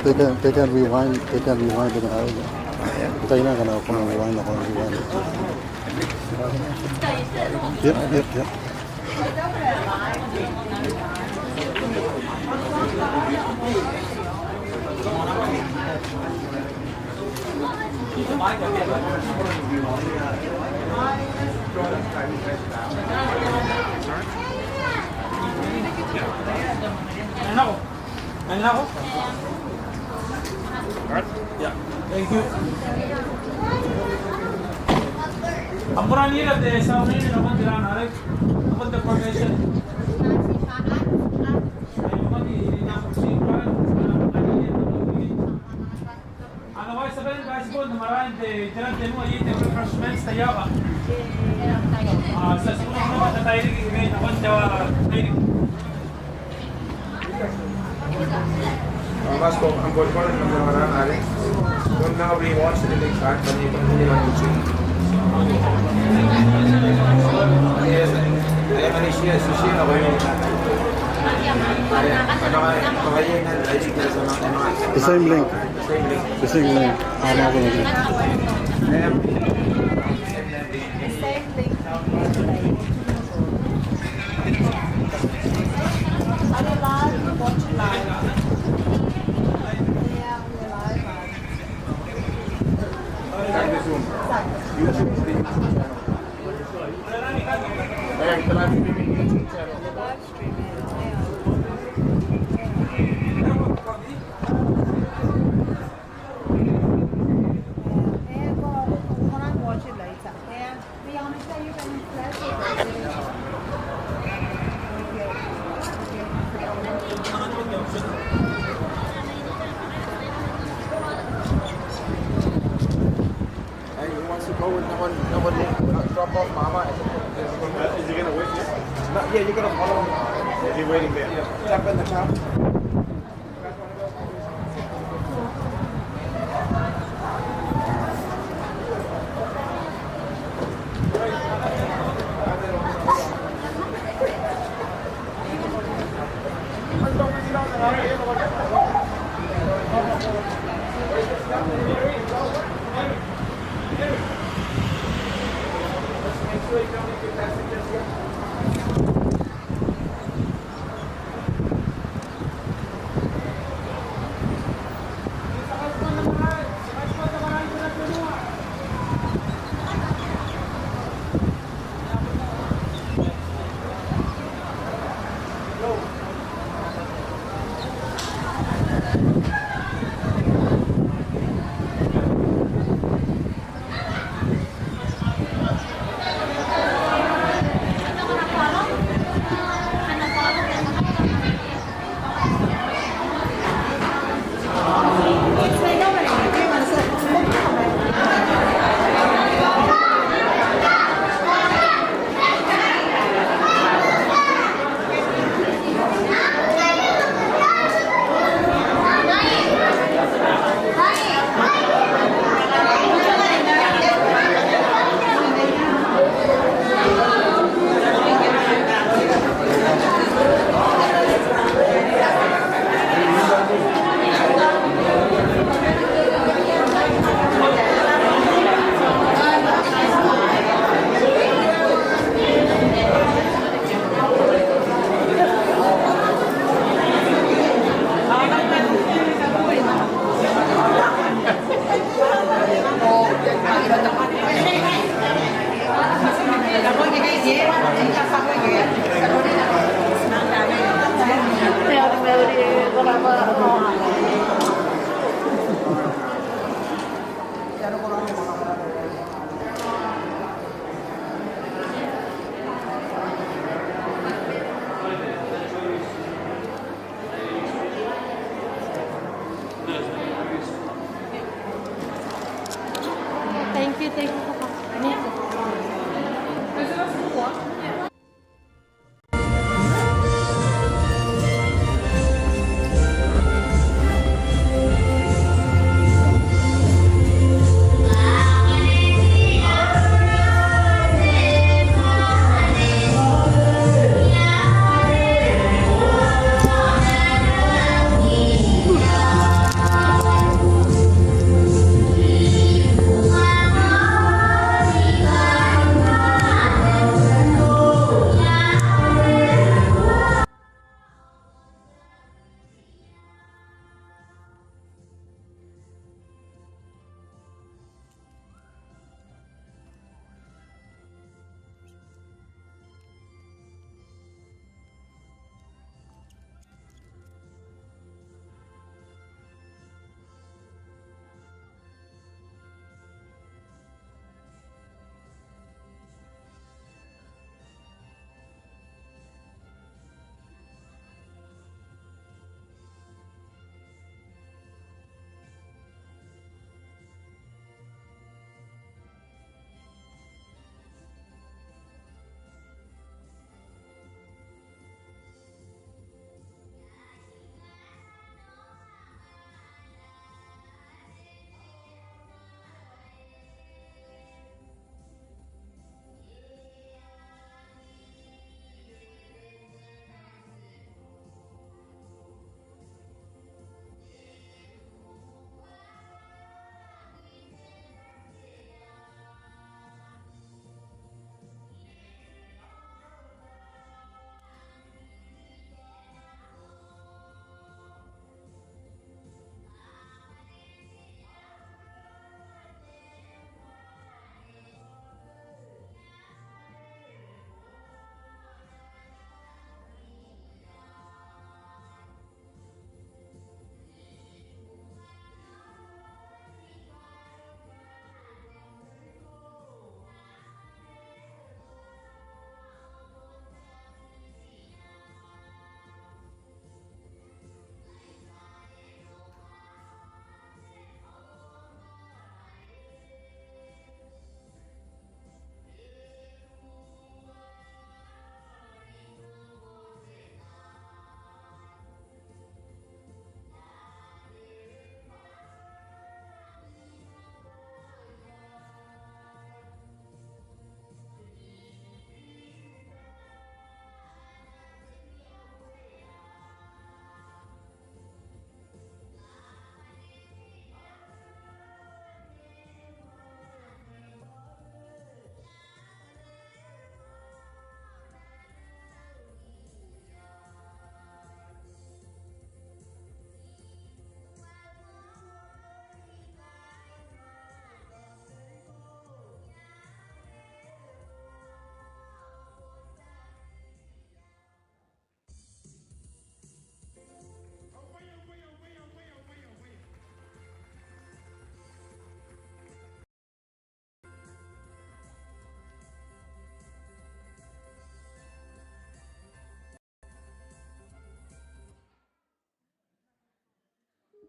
They can, they can rewind, they can rewind it. They can rewind, they can rewind. Yep, yep, yep. Thank you. Am buran ira te ceremony nakon te ran arei, nakon te procession. Otherwise, a bane n bae ti bon te marae n te, te ran tenua iai te refreshments taiaoka. A, ti a tia n nako n te tairiki, nakon te tairiki. The same link. The same link. Are you live? Watch live. Yeah, we're live. Thank you soon. YouTube, the YouTube channel. Hey, the live streaming YouTube channel. The live streaming, yeah. Yeah, yeah, go, go, go and watch it later. Yeah. Hey, who wants to go with no one, no one, uh, drop off Mama? Uh, is he gonna wait here? No, yeah, you're gonna follow him. Is he waiting there? Yeah. Tap in the car. Thank you, thank you for coming.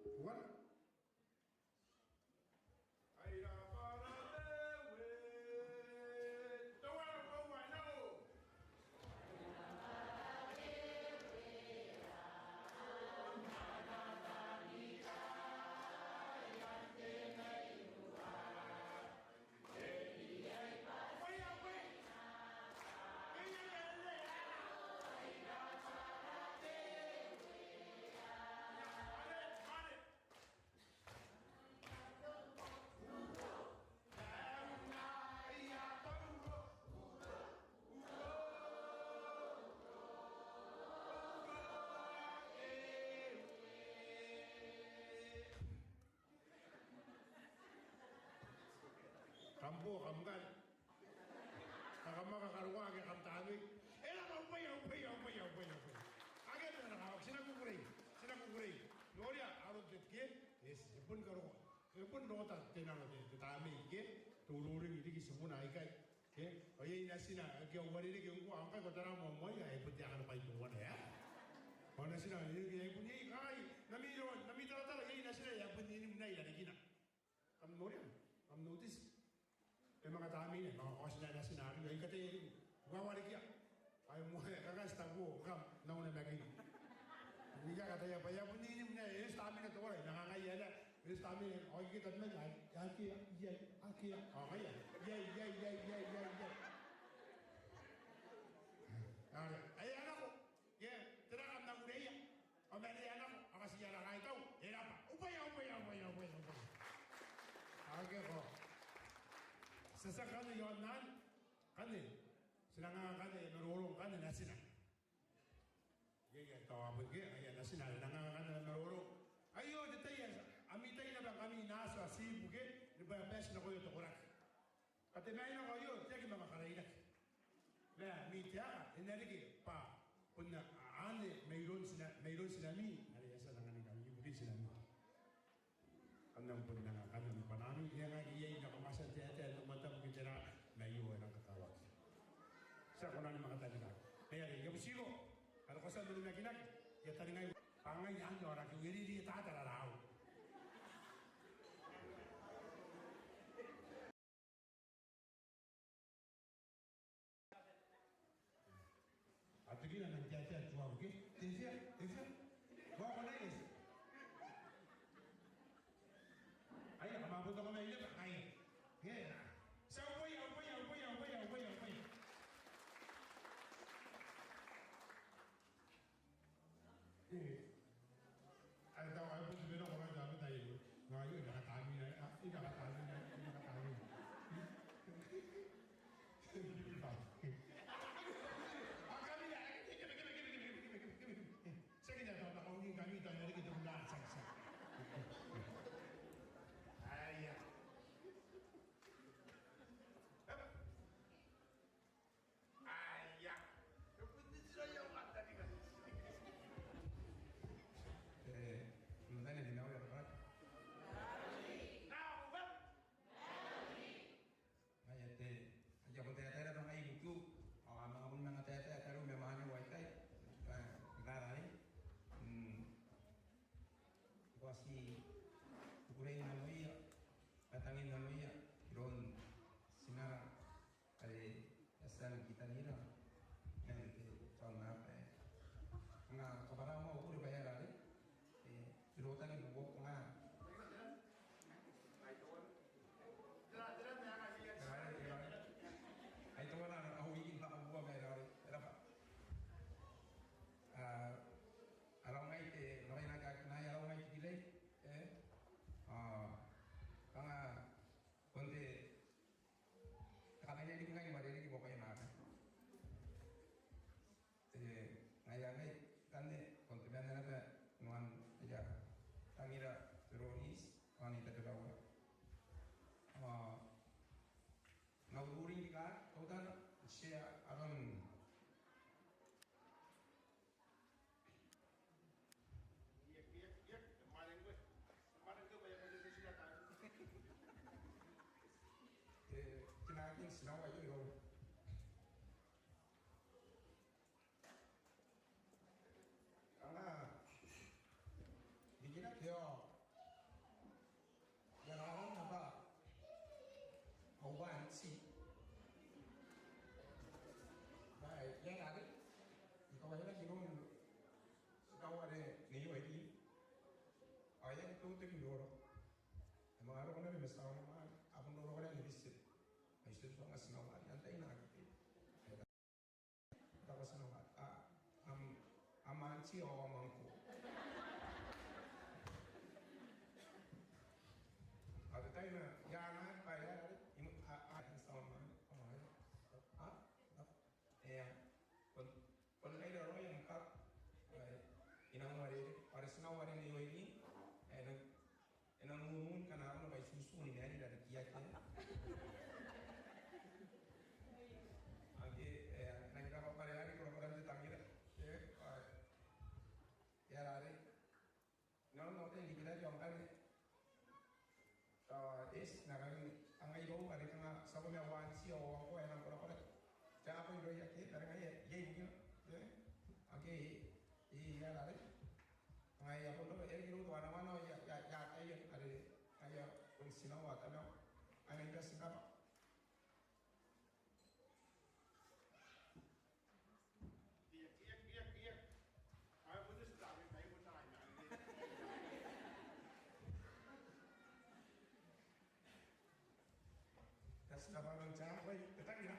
One. Kam bo, kam kan. Kam a manga karuaki, kam tamnei. E raba, au bwai, au bwai, au bwai, au bwai, au bwai. Akea te naka, ti na kukurei, ti na kukurei. Noria, aron te ke, e, ti bon karuaki. E bon rota te nang te, te tamnei ke, te ururing riki tibuna aikai. Ke, ao iai natina, ke, uarereke ngkoa, ao ngkai ko tara moamoaia, e bon te akana bwai teuana, e. Ao natina, e, e bon iai, kangai, n ami ro, n ami taratara, iai natina, e a bon inimna i rarikina. Kam noria, kam notice. E manga tamneina, e manga kaotina natina arei, ai kataia riki. Uarerekea. Ai moa, e kaka ti taku, kam na unimaki. Ni kakaea bwa e a bon inimna, e eti tamneina teuare, e manga kangai, e eti tamneina, ao ike tamneina, ai, akea, iai, akea, ao ngaia, iai, iai, iai. Are, ai a nako. Ke, tera kam na kureia? Ao mane e a nako, ao katia ara kaitau, e raba. Au bwai, au bwai, au bwai, au bwai, au bwai. Ao ke ko. Ti a tia ngkanne i aon anne, ngkanne. Ti na kanga ngkanne, maroro ngkanne natina. Iai, iai, tao a bon ke, iai natina, ti na kanga ngkanne maroro. Aio, te tai ae, ami tai naba ngkami n atua tibu ke, ni bwai ae bati nakoia te koraki. Ka te maina aio, te aki manga karairaki. Ma ami taeka, e na riki bwa, bon anne, mairoun tina, mairoun tinami, are e a tia n anganingkami, ibukin tinami. Kam na bon nang, kam na bon ami, e a ngae iai nako matan te ataei, nako matan te tera, ma aio e nang kakawaki. Ti a kona ni manga taninga. Ngaia are, I a butiko, are ko tia n onimakinaki, I a taningai, bwa ngai anne aoraki, e riri tatara raou. A tekina nang taetae tuau ke? Te fia, te fia. Bwa ko na ies. Aia, kam a bon toko mai naba, aia. Ke. Ti a bwai, a bwai, a bwai, a bwai, a bwai, a bwai. Ai tao ai bon te bwai nako ngai tabetai. Ngai I na katamneina, I na katamneina, I na katamneina. Aia. Aia. E bon titiraia au katarika. E, mutane ni mauia raoi. Nao, uba. Aia te, aia ko taetae naba ngai i buakiu. Ao a manga bon manga taetae tariu ma mwaaneu aikai. Ka, ka rarei. Mm. Ko a tia kukurei nanoia, katangi nanoia, iroun tinara. Are e a tia ni kitanira, e, e, tao naba, e. Nga kabwara moa au bure bwa e a rare, e, ti rotaki ni buoka nga. Ai teuana, ai teuana, au ikin baka bua ma e rare, e raba. A, arau ngai te, ngai naka, ngai arau ngai te kilai, e. A, kanga, bon te, Te kamainai riki ngai ni uarereke bwa ko a nako. Te ngaia anne, ngkanne, bon te mena naba, nuan, ia, tangira, te roris, nuan i tataraua. A, n na ururing riki, teutana, n tia aron Te, kinakin tinaua aio. Kanga, rikina ke ao. Ia are I kawaira iroun tinau are Nei Oiri. Ao e aki toki n roroko. E manga roko naba ma tinau, a bon roroko naba ni bise. Ai ti tuanga tinau are antai naba. Taku tinau are, a, am, am auntie ao am uncle. Ao te tai anne, ia naba bwa e a, a, a, a, a, a, a, E a, bon, bon ngaira raoi am karo, e, I nang uarereke, are tinau are Nei Oiri, e nang, e nang unun kanga arona bwa I tutu ni mena i rarikiaki. Ake, e, nang kanga bwa are korakoran te tangira, e, e, e, are. Nao, nao, te rikirake ao ngkanne. Tao, eti, ngkana, kanga irou, are kanga, ti a bon mena ao auntie ao uncle, e nang korakora. Ti a bon irouia ke, are ngaia, iai bukina. Ke? Ake, e, e, e, are. Ngaia, bon, e, irou, tao, ana, ana, ia, ia, ia, are, ngaia, bon tinau ao tamau. Ana, ia, tinau. Ia, ia, ia, ia. Ai, bon te start, ai, bon time, ai. That's the one on time, wait, the time, yeah.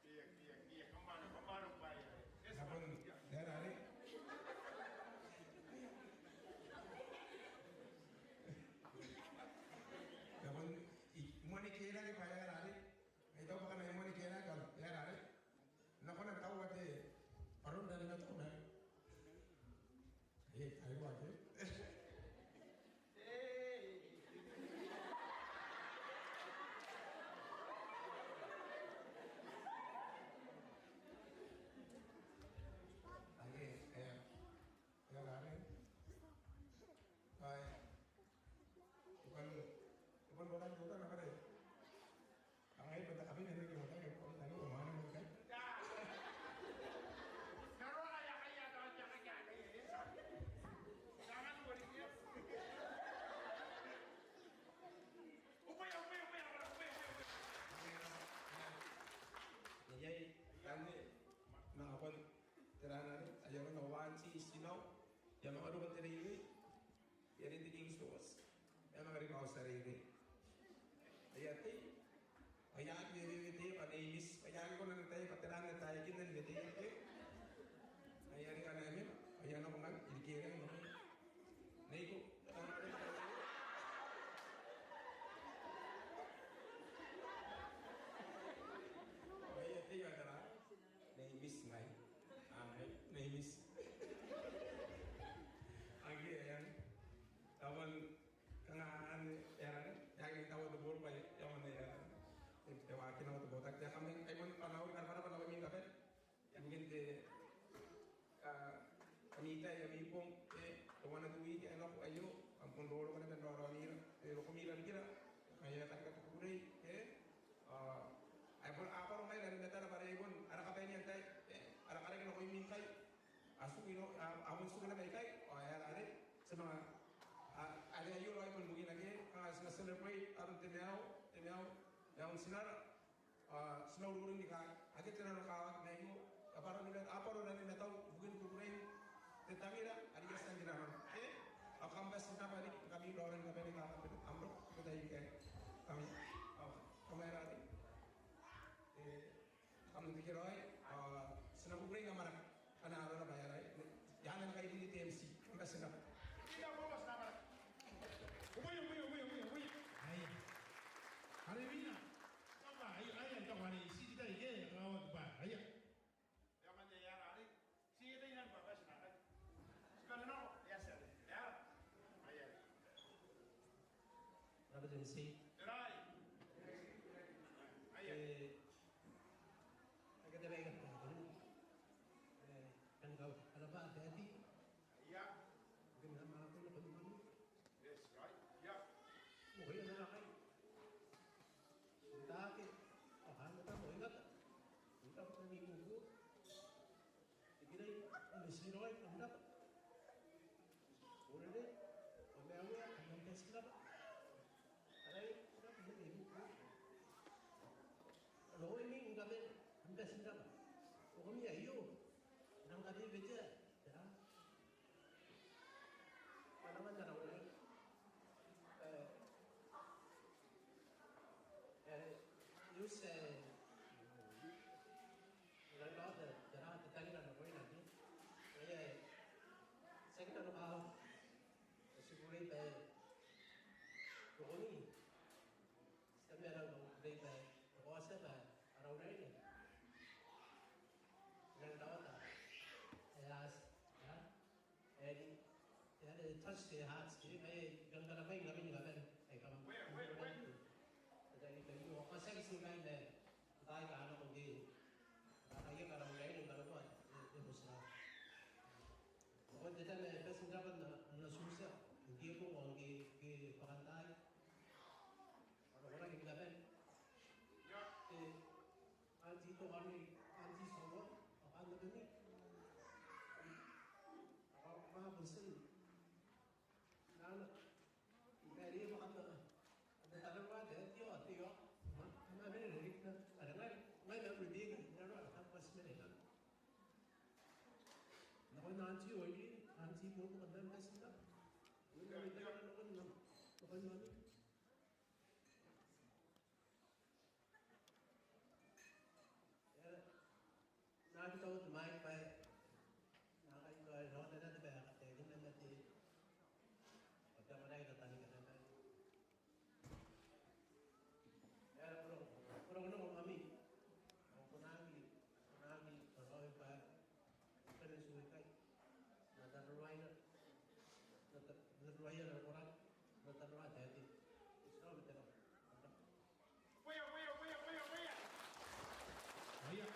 Ia, ia, ia, come on, come on, come on. Yes, come on. Ia, are. Ia, bon, I moan ni kerake bwa e a are. Ai tao bwa kanga I moan ni kerake, e a are. N na kona n taua te baron are n na taua. Ai, ai, bwa te. Ai, e, e a are. Ai. Bukan, bukan orang, bukan apa dia? Ang ay, pata kami na rin yung matay, kami na rin yung umano mo, kay? Pero kaya, kaya, kaya, kaya, kaya, kaya. Jangan dua dia. Upaya, upaya, upaya, upaya, upaya, upaya. Iai, kami, manga bon, tera naba, ai arona auntie, tinau, ia manga roko n te reirei. Ia, n te King's Court. E a manga riki ao tia reirei. Ai a tei. Ai a aki wewetea bwa Nei Miss. Ai a aki kona n ataia bwa tera ae e na taekinna ni weteia. Ai a riki ngkanne. Ai a nako ngkanne. Irikira ngkanne. Neiko. Ai a tei ao tera. Nei Miss ngai. Aa, Nei Miss. Ake, e a. Tao bon, kanga anne, e a, e a, e a, tao te boro bwa e a, e a, e a, e a, e a, waakina te botaki, e a, kam na, ai bon, bwa N na ori, bwa N na, bwa N na ori mingkabane. Ibukin te, a, ami tai, ami bong, e, teuana te wiki ae nako aio, kam bon roroko naba n raoraonira, e, rokomira rikira, ae e a karika te kukurei, e, a, ae bon, a baro ngaira ni matara bwa are bon, ara kabanean tai, e, ara karaki nakoimi ngkai, a tiku ino, a, a bon tiku naba ikai, ao e a, are, ti manga, a, are aio raoi bon bukina ke, kanga ti na celebrate aron te maiu, te maiu, maiun tinara, a, ti na ururingnga, ake te nanokawaki mai ikai, a baro ni ma-, a baro naba ni matau, ibukin kukurein te tangira, are e a tia n rinanona. E, ao kam bati n rabwa riki, ngkami raora ni kabane, kam, kam roko, te tai aikai. Kam, kam, kam aera riki. E, kam na tekeraoi, a, ti na kukurei n amwarake. Ana arona bwa e aera, e, e a na kairiri te M C. Kam bati n rabwa. Ia, kam bati n rabwa. Uia, uia, uia, uia, uia. Aia. Are wina. Tamba, aia, aia, tamba, are, ti te tai, e, awa, ba, aia. E a manga te aera, are. Ti te tai naba, bati n rabwa. Ti kona nako, e a tia, e a. Aia. Rabwa te M C. Te raoi. Aia. E, ake te bai kata, e, kan kau, ara ba, te ati. Aia. Ke na ma ko na ko ni manu. Yes, right. Aia. Mo ko na kai. Take. Aha, na ta mo ingata. Ingata ko ni kuku. Siroi, kam raba. Urere, kam na uea, kam na bati n raba. Arai, kam na bati n raba. Roko ni ngkaben, kam na bati n raba. Roko ni aio, kam na kabebetea, tera. Kam na bati n raba. E, e, use, e, Ngkana te, tera, te tangira nakoina, ke? Ngaia, ti aki nano kawa. Ti kukurei bwa e rokoni. Ti a mena n kukurei bwa e kaotia bwa ara unaine. Ngkana rawata. E a, tera? Eri, e a touch the heart, ke, ngaia, ngkana mai, ngkana mai, ngkana mai, ai, kam. Where, where, where? Tera, tera, tera, o, ko seki singai ne, tai ka nako ke, tai ka nako ke, ngkana ko, e, e, bosra. Ko te tame, bati n raba n, n Susa, ke ko, ke, ke, bwakantaai. Ko, ko, ke, ngkana mai. E, Auntie Tokani, Auntie Sowa, Auntie Tokani. Ao, ma, bon, ti na, na, ma, ri, ma, na, na, tarawa, te, tio, tio. Ma, ma, mene, ri, na, na, ngai, ngai, na, ri, na, na, na, na, ma, ti mene, na. Na, na, Auntie Oi, Auntie Tokani, na, na, ti na. Na, na, na, na, na, na, na. Eng, N na aki tau te mic bwa e na aki tau, e na aki tau te mic bwa e na aki tau te mic. Ko te mwanai tataninga te mic. Eng, ko nako, ko nako, ko nako mami. Ko na aki, ko na aki, ko na aki bwa e na suekai. N na tararuaina, n na ta-, n na tararuaina, n na tararuaina te ati. Eng, ti na mate nako. Bwia, bwia, bwia, bwia, bwia. Bwia.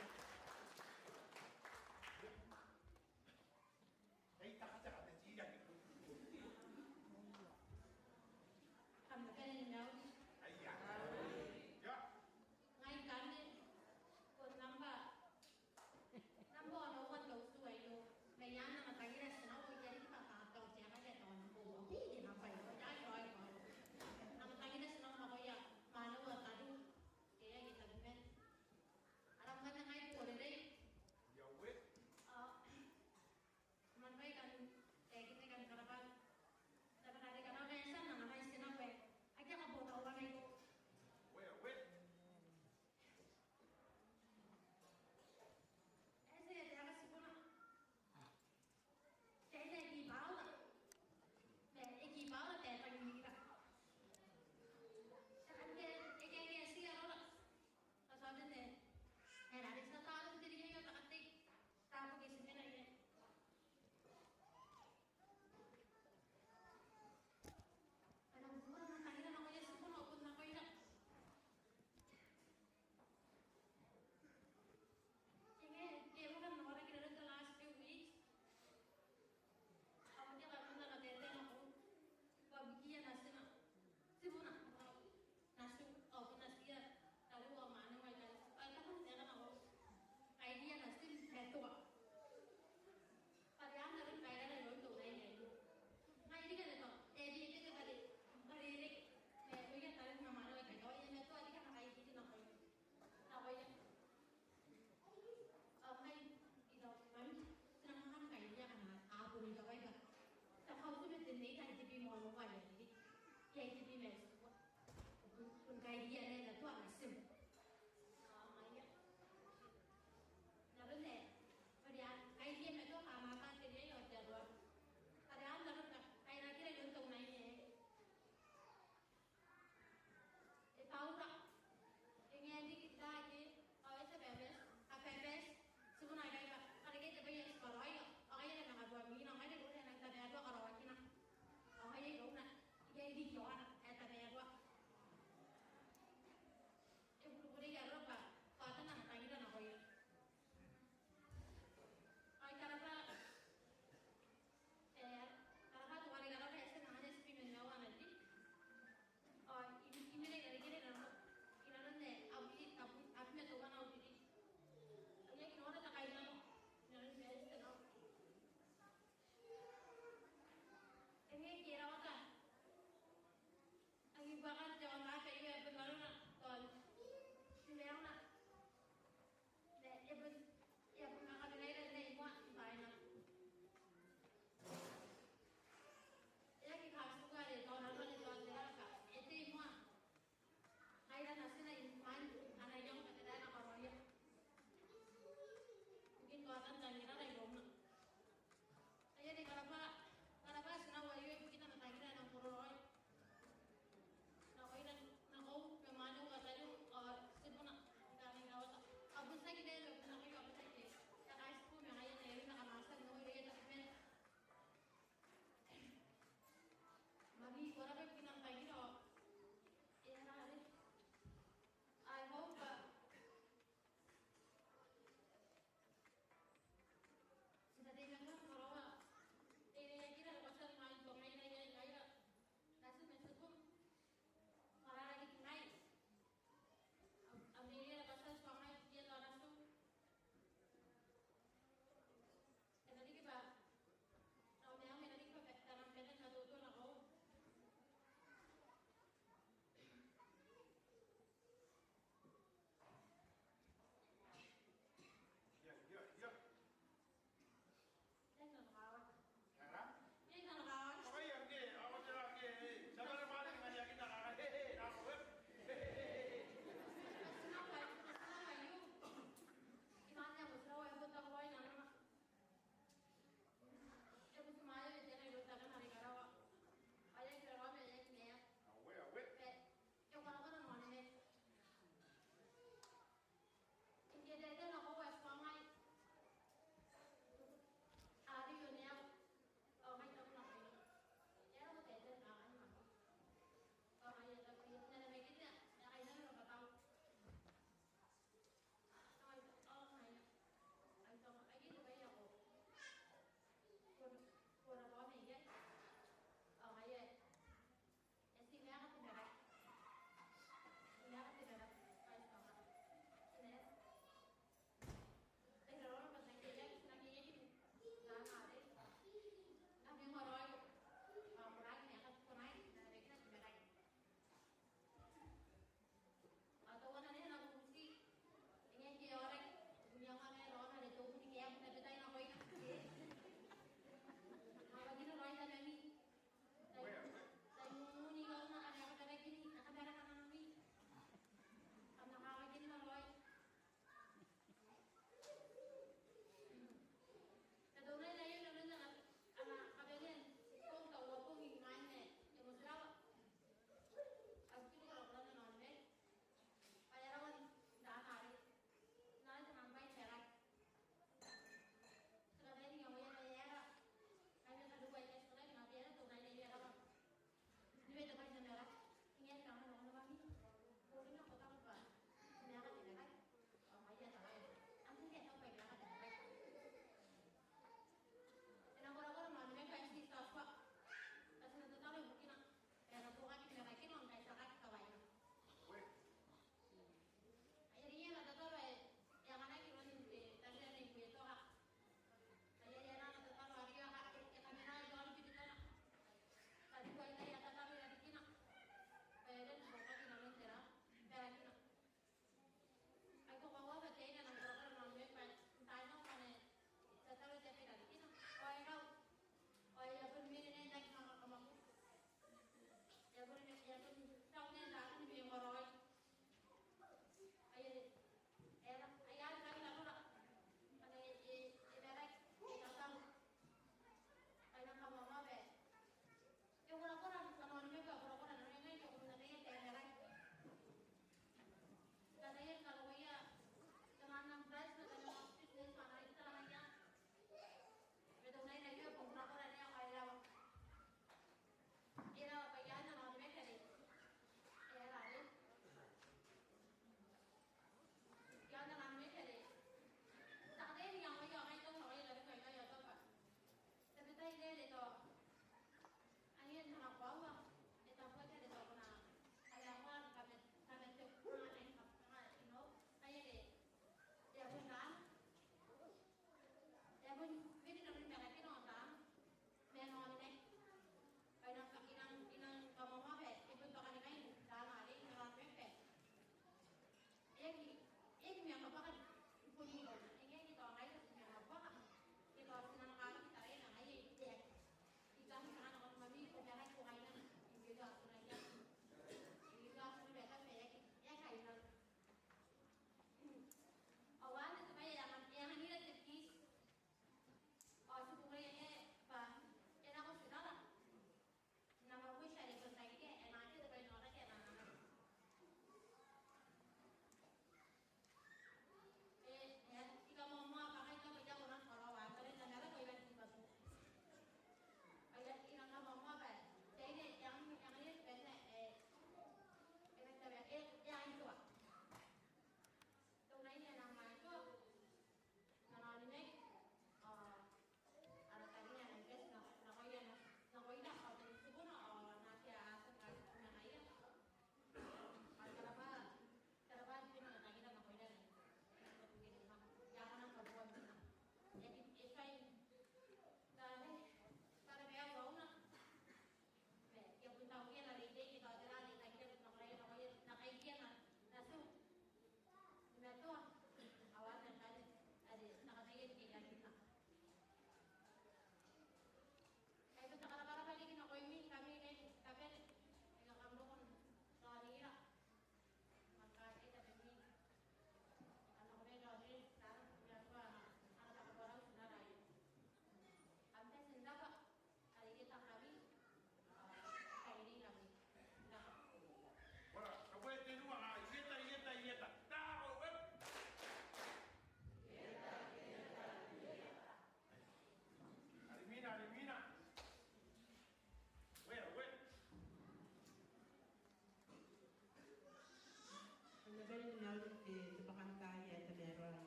Mauri te, te bwakantaai ae tamaroa.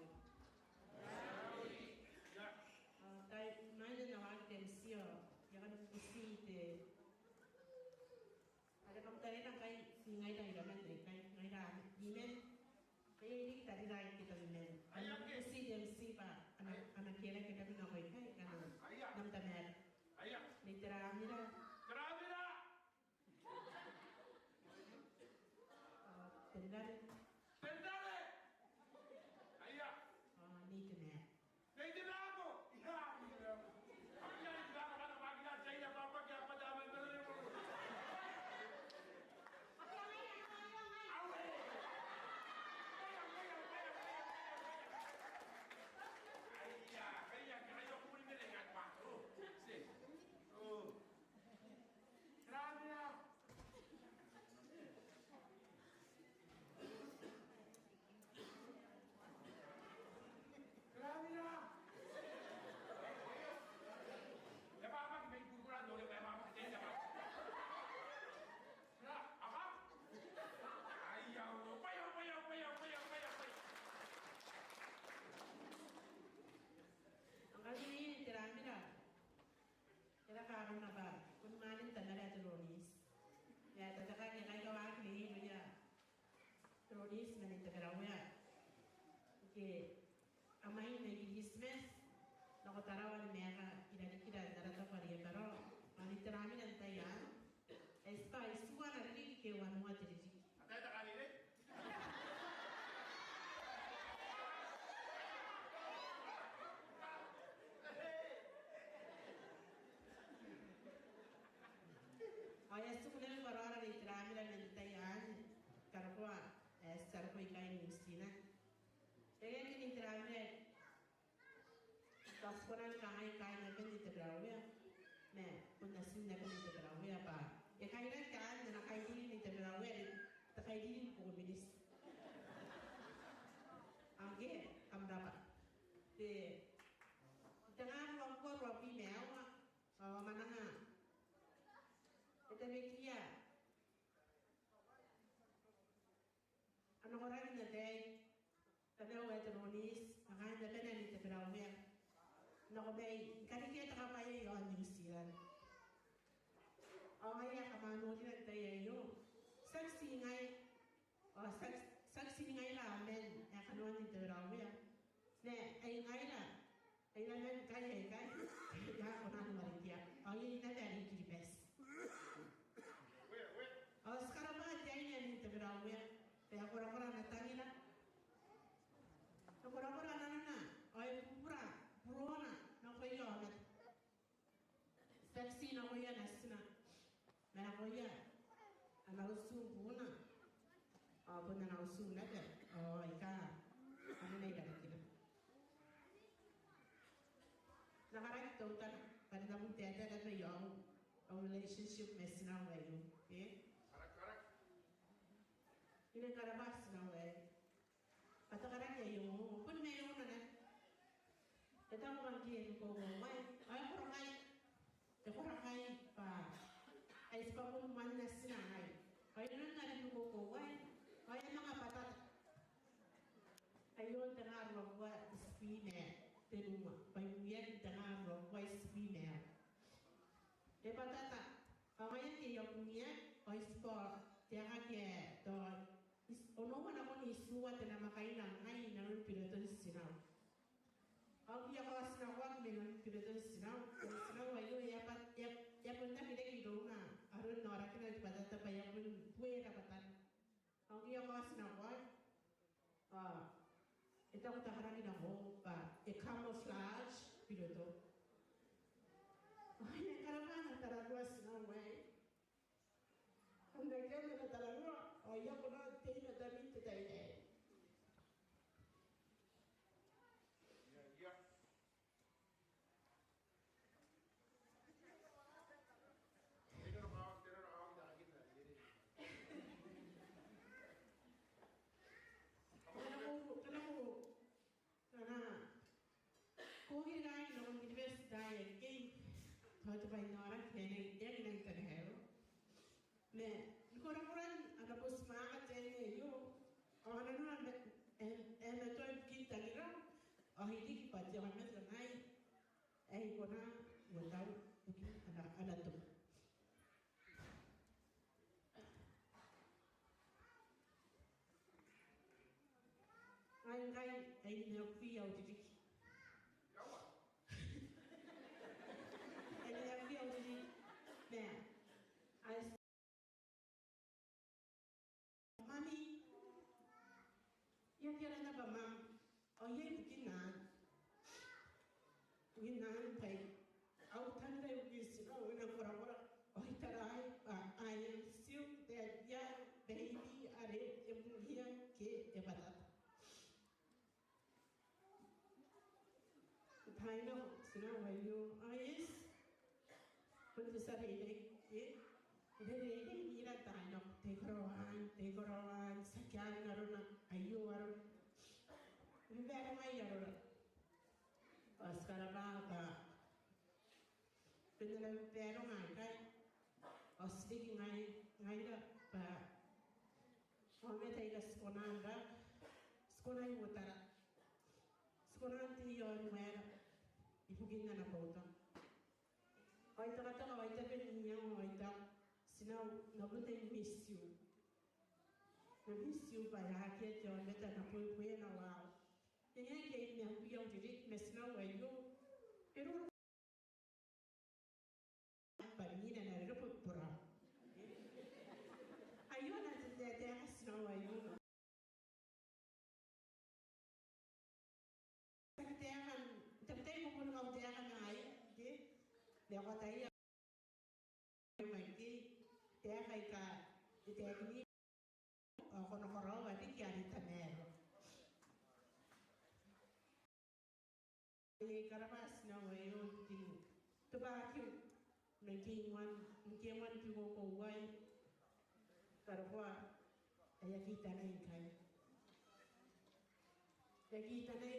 Ao tai imwain ae N na waaki te M C ao I a kan bubuti te, are kam taraa ngkai ti ngaira iraman aikai, ngaira niman. Kai e riki tarira aike taniman. Aia, okay. Bubuti te M C bwa a na, a na kerake nako ikai, ngkana, aia, n am tamaroa. Aia. Nei Teramira. Teramira! Ao Tenrare. Tenrare! Aia. Ao Nei Tenrare. Nei Tenrare! Ia, Nei Tenrare. Aia, Nei Tenrare, bwa, bwa, bwa, Nei Tenrare, bwa, bwa, bwa, bwa. Aue. Aia, aia, aia, kumuri mere ngat ma. Oh, si. Oh. Teramira. Teramira. E baba ki mai kukura no, e baba ki te baba. Ra, aha. Aia, o, paia, paia, paia. Ngkai Nei Teramira. E raka arona bwa bon mwanen tamara ae Teronis. E a tataki ngkai e kawaaki neiei irouia Teronis ma Nei Taberawea. Ngke a mwaing mai Kiritimati nako Tarawa ni maeka irarikira n ara tabo are Abarao. Ao Nei Teramira n tai anne e tibwa itiua ana ririki ke wanua te ririki. Ataei, takarere. Ao e a tiku naba karaoan Nei Teramira man tai anne, karokoa, e, ti a roko ikai Niu Tiran. E reke Nei Teramira, tao ti kona ni kangai kaain aban Nei Taberawea. Ma bon natin aban Nei Taberawea bwa e kairaki kaain ana kairiri Nei Taberawea are te kairiri ni kominiti. Ao ngke kam rabwa. Te, te nga ruabubua ruabwi ma aua, ao a mwananga. E tabekia ana koraki n ataei, tamau ae Teronis, ma kaain abana Nei Taberawea, nako mai ni karekea te kabwaia i aon Niu Tiran. Ao ngaia ae kam a norira n tai aio, tiaki ti ngai, ao tiaki, tiaki ti ngaira ae man ae kanoan Nei Taberawea, ma ai ngaira ae iraman ngkai aikai, aika a kona ni warekia. Ao iai naba are i Kiribati. Ao ti karabwa te aine ae Nei Taberawea bwa e korakora ana tangira, e korakora nanona, ao e bubura buroona nakoia aomata. Tiaki ti nakoia natina, ma nakoia ana utu buuna, ao bon ana utu naba, ao aika a mena i rarikira. N na karaki teutana bwa N na bon taetae naba i aon au relationship ma tinau aio. E? I na karabwa tinau aei bwa te karaki ae I ongongo, bon mairouna naba. E taku bwa ngke e roko koauai, ao e korakai, e korakai bwa ai tibwa bon mwanena tina ngai. Ao inanon are e roko koauai, ao e a manga batata. Aio n te nga ruabubua itibwi ma tenua, bwa I kuiaki n te nga ruabubua itibwi ma aua. E batata, ao ngaia ngke I a kuiaki, ao I tibwa taekaki ae tao onoua nakon itiua te namwakaina ngai inanon biroton tinau. Ao ngke I a kaotinakoaki mai nanon biroton tinau, ao tinau aio e a bat-, e a, e a bon aki reke irouna aron aorakina te batata bwa e a bon bue rabwatana. Ao ngke I a kaotinakoaki, ao e taku te karaki nako bwa e camouflage biroto. Ao I a karabwa ana tararua tinau aei. Kam na kea ana tararua, ao I a kona n tei ma tamin te tai aei. Ia, ia. Ngkana ko, ngkana ko, ngkana ko kiri nako n unibesiti akekei, tao te bwai n aoraki ae e aki rangi n tangira. Ma ni korakoran ana botimwaaka te aine aio, ao nanona Kona, uatau, uki, ana, ana toko. Ai ngkai, ai ni akui au ririki. Ai ni akui au ririki. Nea. Ai Mami, I aki aranna bwa Mam, ao iai bukin anne. Bukin anne bwa au tangira ibukin tinau e na korakora, ao I taraia bwa I am still that young baby are e bungia ke e batata. Tainako tinau aio, ah, yes. Bon te tia reirei, e. Te reirei, nira tainako, te koroan, te koroan, tiaki arona, aio arona. Ibukin arona. Ao ti karabwa bwa bwa e na baronga ngkai, ao ti riki ngai, ngaira bwa aomata aika ti kona n ra, ti kona n uotara, ti kona n tei i aon waera ibukin ana boutoka. Ao I tekateka, ao I tabe n iango, ao I taku, tinau, I na bon miss you. I na miss you bwa e akea te aomata ae na bwebwena waao. E ngae ngke I na akui au ririki ma tinau aio, e roro bwa mina na rere bwebwera. Aio ana te, te, te, tinau aio. Tabetai, tabetai ko bon kau taeka ngai, ke? Nao ko ataia. Mai ke, taeka aika, te taekini. Ao ko na karaoa riki are tamaroa. I karabwa tinau aio n te bwai ae ngke I moan, ngke I moan te koukouai. Karokoa ae e aki tanai ngkai. E aki tanai,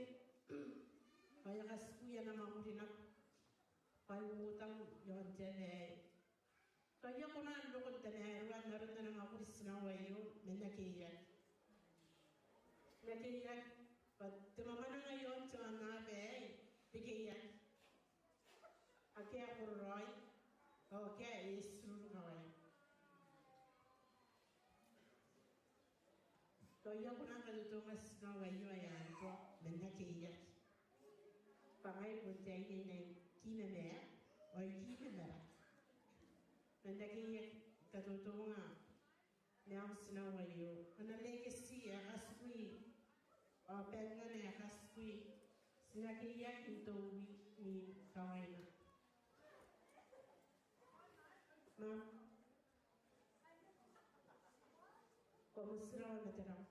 ao e a katikui ana mwakuri nako. Bwa I uotau i aon te aba aei. Tao I aki kona n roko n tamaroa n aron ana mwakuri tinau aio, ma N na keiaki. N na keiaki, bwa te mwamwananga i aon te aonnaba aei, te keiaki. Akea kororaoi, ao akea e tirurukawaia. Tao I aki kona n katotonga tinau aio ae Antoa, ma N na keiaki. Bwa ngai bon te aine ae I na kimamea, ao I kimamara. Ma N na keiaki n katotonga maiu tinau aio. Ana legacy ae katikui, ao bangana ae katikui, ti na keiaki n toui ni kawaina. Ma Ko motirawa ma te rau.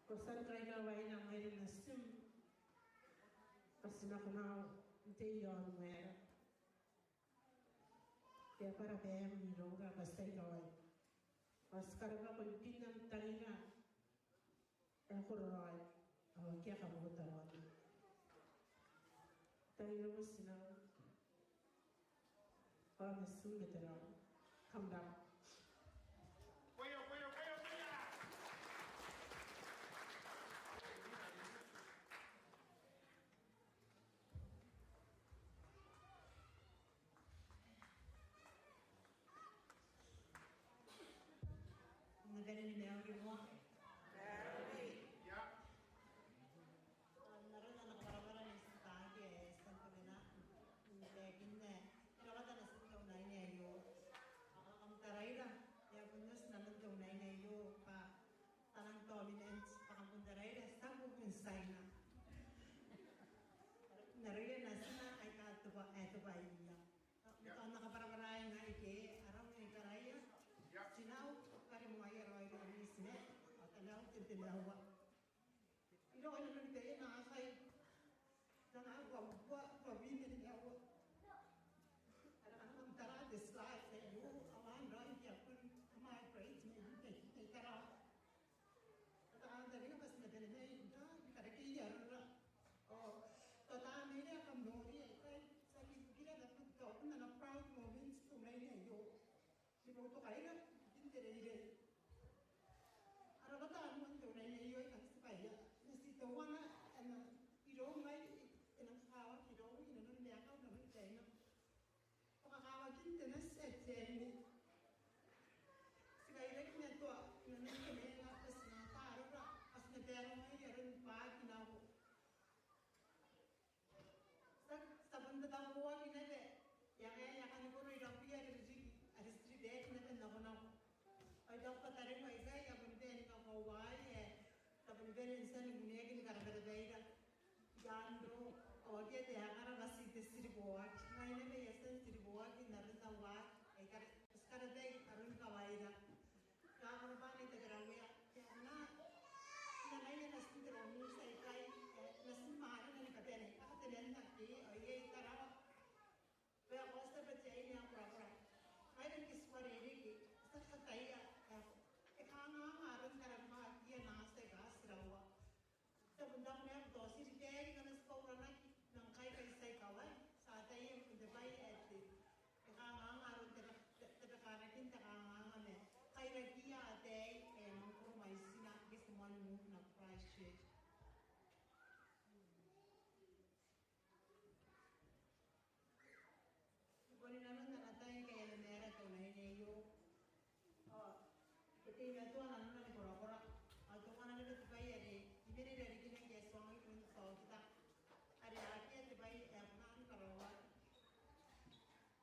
Ko tia ni kaikawaina mairoun natim bwa ti na kona n tei i aon waera. E a bwara baim iroura bwa ti a ikawai. Ao ti karabwako ibukin am tangira ae kororaoi, ao akea kabotaraoana. Tangiram tinau ao natim ma te rau. Kam rabwa. N na bane ni mauri moa. Mauri. Ia. N aron ana kabwarabwara Nei Tibaki ae e tia n tabena n taekinna, e rawata natin te unaine aio. Ao kam taraira, e a bon oti nanon te unaine aio bwa taian dominant, bwa kam bon taraira, e tia n buoka n Tiaina. N aroia natina aika te bwa, ae te bwai ia. Ia. Tao N na kabwarabwaraai ngai ke arau ni karaia. Ia. Tinau, karimoaia raoi iroun Nei Tibaki, ao tamau Ten Tenaua. Iroun ae nanoni baina akai. Tao ngai bwa, bwa, bwa bine ni aua. Ara, ara, kam tara te slide aio, ao a na rang ia kun, a migrate ni, ni, ni tara. Tao tao tao ni kabatia n te nene, tao ni karekei arora. O, tao tao ni ne kam nori, e, kai, ti aki kira tao, tao kuna ana proud moment te unaine aio. Ti boutokaira ibukin te reirei. Ara bwa tao n te unaine aio ae kam tibwaia. N ti teuana, ana, Teni. Ti kairaki ma te Atua, inanon te mwenga, bwa ti na tarora, bwa ti na barongai aron bwaaki nako. Ti a, ti a bon tatabuaki naba, e a ngae, e a kani koro irabwi are ririki, are ti ribaaki naba n nakonako. Ao I taku bwa tarim aikai a boni bae ni kakoauaai, e, ti a boni bane n tia ni kuneaki ni karabarabaira. Iaan ro, ao akea te akara bwa ti te tiriboaki. Ngai naba I a tia n tiriboaki n aron au waaki, ai kara, ti karabai aron kawaira. Ko rabwa Nei Takirawea, e, na, na, na, na, natin te rongorong aikai, e, natin mwaane ni kabane, a katenan ake, ao iai Tarawa. Bwa e a kaota bwa te aine ae korakora. Ngaira ngke ti uarereke, ti a kataia, e, e kangaanga aron karabwaakiia naati aika ti rawa. Ti a bon taku naba bwa tao ti ribaaki ngkana ti kauranaki, ma ngkai kai ti a ikawai, ti ataia n te bwai ae te, e kangaanga aron te, te, te, te karakin te kangaanga ma kairakiia ataei ae mwaiti ngke ti moan move nako Christchurch. I bon nanon ana tai ngkai e na maara te unaine aio. Ao e teimatoa nanona ni korakora. Ao teuana naba te bwai are I mena i rarikina ngke I tuangaki iroun te taokita, are akea te bwai ae kona ni karaoaki.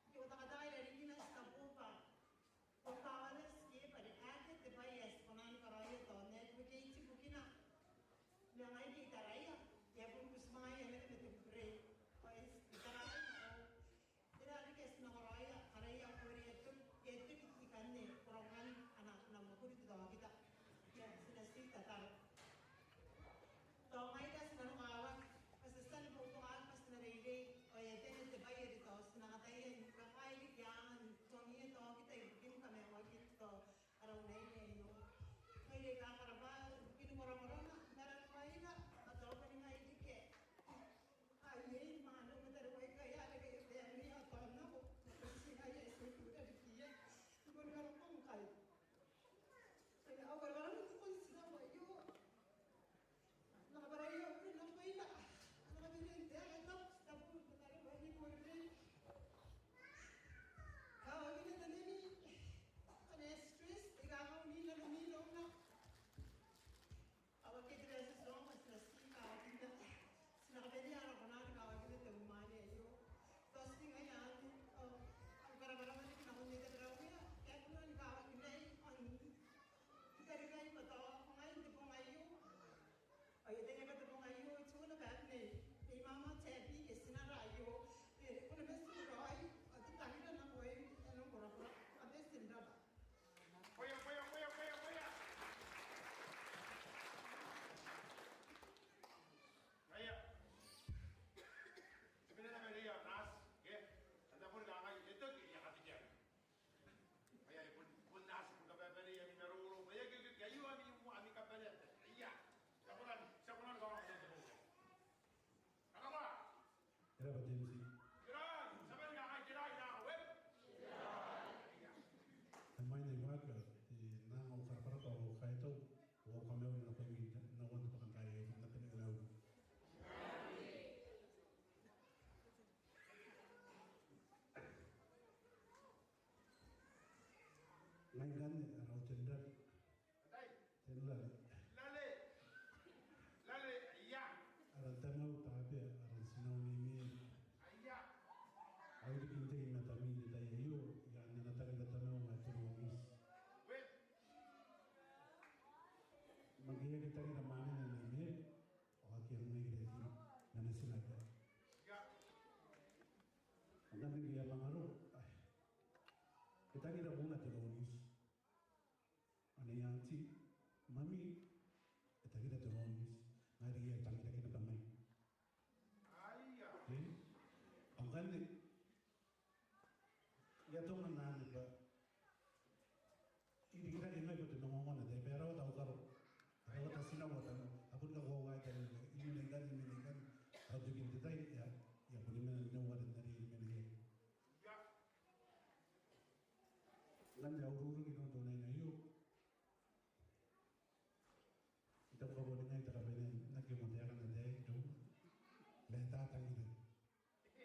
Ngke ko takataka i rarikina ti taku bwa ko kawana te skip are akea te bwai ae ti kona ni karaoia tao network ae ti bukina. Ma ngaia ngke I taraia, e a bon butimwaeia naba ma te kukurei. Ao I taraia, ao e na riki ae ti na karaoia, karaoia, karaoia, e toki, e toki ikanne korakoran ana, ana mwakuri te taokita. Ia, ti na ti tataro. Tao ngaira ti nanokawaki bwa ti a tia ni boutokaaki bwa ti na reirei, ao e a bane te bwai are tao ti na kataia ni kakairiki aanga ni tuangiia taokita ibukin kamaiuakin tao ara unaine aio. Ngaira I kakarabwa ibukin korakorana, n aron ngaira, ao tao bwa ngaira riki. Ai, ai, mwaane, ma tariu aikai a reke te aine ao tao nako, nako ti ngaia ae ti kuri riki iai. I bon karabwa ngkai. Ao karabwa nako ti na bwa aio. Nako bwa aio, nako bwa ina. Nako bwa ina, te aka tau, ti tabu, ma tariu ae ni kuri. Kakawakina te nemi. Ane stress, e kakawakina te nemi, nako. Ao akea te bwai ae ti tuangko, ti na ti kawakinna. Ti na kabanea ara kona ni kawakinna te umwane aio. Tao ti ngaia anne, ao, ao karabwarabwa riki nakon Nei Takirawea, e kona ni kawakinnai, ao n tarikai bwa tao ngai n te bong aio. Ao e a tia naba te bong aio, e tuai naba nei, nei mama Tabi, e tinara aio. E, e kona bwa ti raoi, ao ti tangira nako aei, e nang korakora, ao ti n rabwa. Bwea, bwea, bwea, bwea, bwea. Ngaia. Ti bane naba n aia nurse, ke? Ti na bon kangai, e toki, e a katikea. Ngaia, e bon, bon nurse, bon kababaire, ami maroro. Ngaia, ke, ke, ke, aio ami, ami kababaire. Ngaia. Ti a kona, ti a kona ni kangai, ti a kona. Kangai. E rabwa te M C. Kirai, ti a bane ni kangai, kirai, nako, e? Am I in the work? E, nang au karabwarabwa, au kaitau, au kamauri nakoimi, n au anga te bwakantaai aei, n na bane n au. Ngai ngkanne, ara utin rari. Ten lale. Lale. Lale, aia. Aran tamau Tabea, aran tinau Nei Mary. Aia. Ao I riki n tei i matami n te tai aio, i aan ana tangira tamau ma Tero Misi. Well. Ma ngke e aki tangira mwaanena Nei Mary, ao akea ngai riki ma natina Tabea. Ia. Ao ngkanne ngke e a manga roko, ai. E tangira buuna Tero Misi. Ao Nei Aunty, Mami, e tangira Tero Misi, ngai riki e tangirakina tamai. Aia. E? Ao ngkanne, I atonga n anne bwa I rikirake ngai bwa te mangongona, te bwai ae rawa te aukaro. Rawa te tinau ao tamau. A bon kakoauai te aine, imwina ngkanne, imwina ngkanne. Ao tokin te tai, e a, e a boni mena n au are n arei, imwina ngkanne. Ia. Ngkanne au roroko inanon te unaine aio. I taku bwa bon ngai te kabanea n aki moteaki n te tai aio. Ma e tatangira.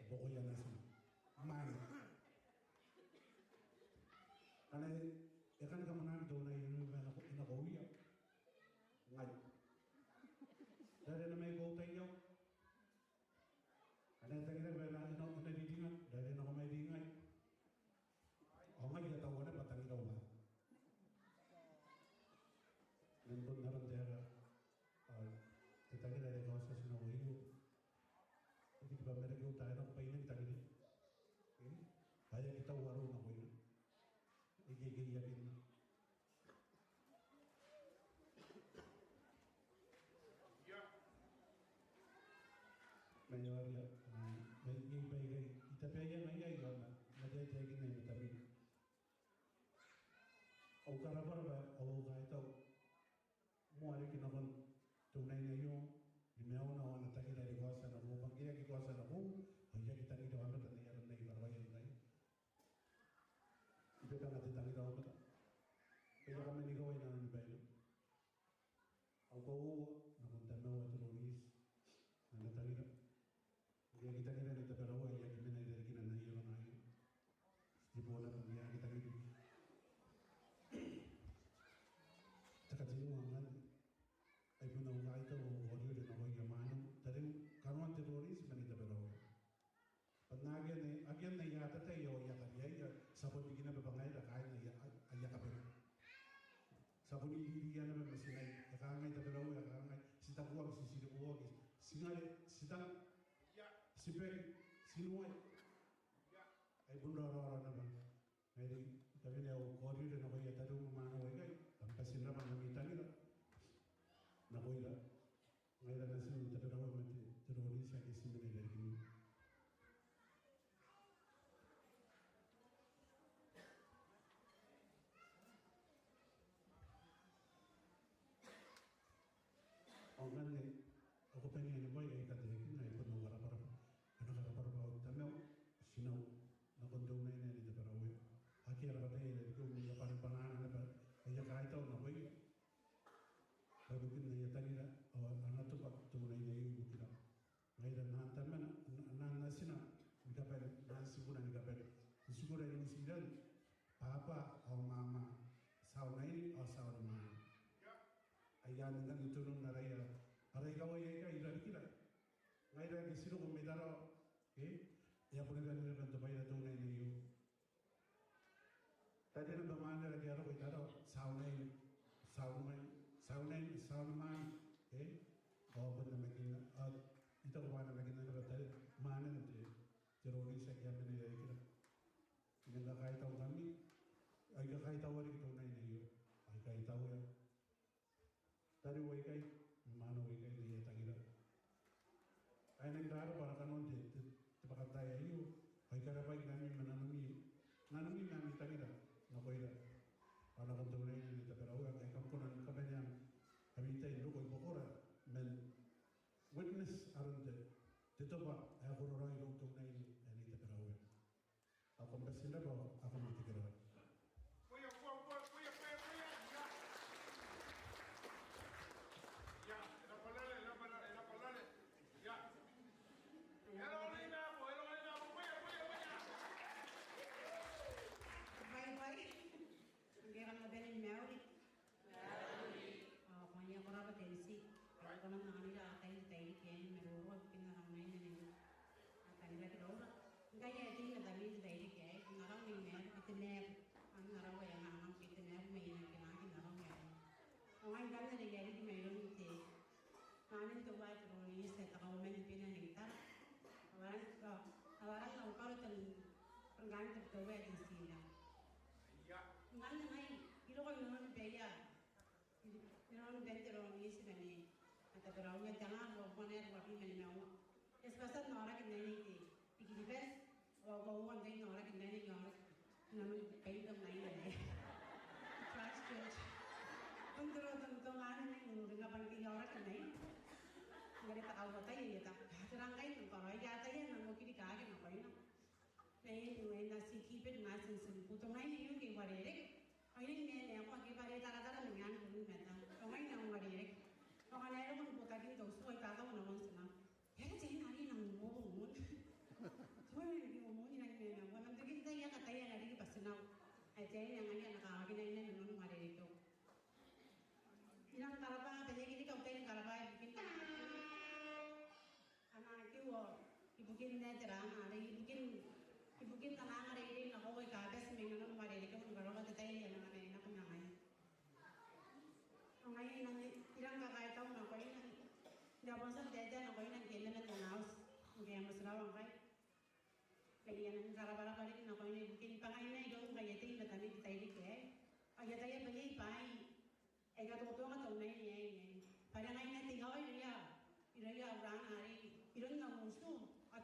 Buokoia natina. Mwaane. Aio aria, a, mai, mai, mai, mai, I tabeaia ngaia i aona, ma te, te, te, te, te, te, au karabwarabwa, au kaitau moa riki nakon te unaine aio, ni maiuna ao ana tangira are e kaotia nakoiu, bwa ngke e aki kaotia nakoiu, ao I aki tangira aomata n ai aron ae I karaoia n tai. I bebanga te tangira aomata. Bwa I a kaman ikawai nanoni baina. Au koaua nakon tamau ae Teronis, ana tangira. Ngke e aki tangira Nei Taberaue, e aki mena irarikina n ai aron aei. Ti tibwa naba ngke e aki tangira. Te katenua ngkanne, ai bon au kaitau ao au kaoriori nakoia mwaneu, tariu, kanoan Teronis ma Nei Taberaue. Bwa n akea, akea aia atatai ao aia kariaia, ti a bon riki naba bwa ngaira kaain aia, aia kabane. Ti a bon iriria naba ma tinai, e kangai Taberaue, e kangai, ti takuaki, ti tirikuaki, ti ngare, ti tang, ti baki, ti nuai. Ai bon raoraora naba. Ngaia are I tabe n au kaoriori nakoia tariu ma mwaneu aikai, bwa kam bati n rabwa n ami tangira nakoira. Ngaira natin Taberaue ma Teronis ake ti mena irarikin. Ao ngkanne, ao ko bane ni bwai aika taekinna, ai bon au karabwarabwa. Ana karabwarabwa au tamau, tinau, nakon te unaine ae Nei Taberaue. Akea ara kataia irarikiu, ma I a bane n bane naba, aia kaitau nakoia. Bwa ibukin aia tangira, ao ana tobwa te unaine aio ibukira. Ngaira naan tamana, n-, naan natina ni kabane, naan tibuna ni kabane. N tikura i Nutiran, baba ao mama, tia unaine ao tia unimwaane. Ai anne ngkanne tonon araia, ara ikawai aikai irarikira. Ngaira ake ti roko mai Tarawa, e, e a bon rangi naba n tobwaira te unaine aio. Tariu naba mwaane ake a roko i Tarawa, tia unaine, tia unimwaane, tia unaine, tia unimwaane, e? Ao bon namakinna, ao I taku bwa namakinna naba tariu mwaane n te, Teronis ake a mena irarikira. I nang kakaitau ngkami, ao I kakaitaua riki te unaine aio, ao I kaitauia tariu aikai, ma mwaneu aikai n aia tangira. Ao I nang rarabwa ara kanoan te, te, te bwakantaai aio, ao I karabwaingkami ma nanomi, nanomi ma ami tangira nakoira. Ao nakon te unaine ae Nei Taberaue, ngkai kam kona ni kabanea ami tai n roko i buakora, man witness aron te, te tobwa ae kororaoi iroun te unaine ae Nei Taberaue. Ao kam bati n rabwa, ao kam na tekeraoi. Ia. Ia, e rabwa rarei, e rabwa rarei, e rabwa rarei. Ia. E rabwa rarei, e rabwa rarei, e rabwa rarei. Bye, bye. Ngke kam na bane ni mauri. Ao ko anganira ko rabwa te M C. Ao ko na anganira ataei n te tairiki aei ni maroro ibukin ara unaine ae e a tangira iroura. Ngkai e a tei naba n te tairiki aei, ko na karaoi ni mauri, te mauri. Ao n arau ae e a anganaki te mauri mai iangoan te mauri n arau aei. Ao ngai ngkanne are I a riki mairoun te Mwanen te Uea Teronis, te kauoman ni bina n Itara. Ao aran, ao aran au karo Tabiteuea Titira. Ngkanne ngai, I roko inanon baia, inanon bain Teronis ma Nei Taberaue, te nga ruabwi ma nimaua. E a tia n aoraki n aine i Kiribati. Ao koaua ngkai n aoraki n aine, n aoraki inanon bain te aine aei, Christchurch. Bon te roro n te mwaane n uringa bwa ngke I aoraki n aine, ngke are te kauoman aei, I taku, tera ngkai N na karaoa? I ataia N na okirikaki nakoina. Ma I, I na ti keep it nice and simple. Te unaine aio ngke e uarereke, ao I nang mena, ao ngke e uarereke, taratara n angan te mata. Ao ngai N na uarereke. Ao ngkana e roko ni botaki n te utu, ao I taku nakon tinau, e aera te aine are I nang uoua moa? Te aine are I nang uoua moa, I nang mena. Ao n tokin tai I a kataia ae e na riki bwa tinau ae te aine ae ngkai e na kawakina aine inanon uarerekeu. I nang karabwa, bwa I aki riki au tai ni karabwa ibukin ana kiu, ibukin natina are, ibukin, ibukin ana reirei nakoiu aika a bati mai nanon uarerekeu ni karokoa te tai ae e na anganai nako ma ngaia. Ao ngaia I nang, I nang kakaitau nakoina, I a bon tia n taetae nakoina ngke e mena n ana auti, ngke e a motirawa ngkai. Bwa I a nang karabwarabwa riki nakoina ibukin bwa ngaia irou ngkai e a tei matami n te tairiki aei. Ao I ataia bwa iai bwaai aika tokatonga te unaine aei, aei. Bwa are ngaia te ikawa irouia, irouia auranga are iroun au utu.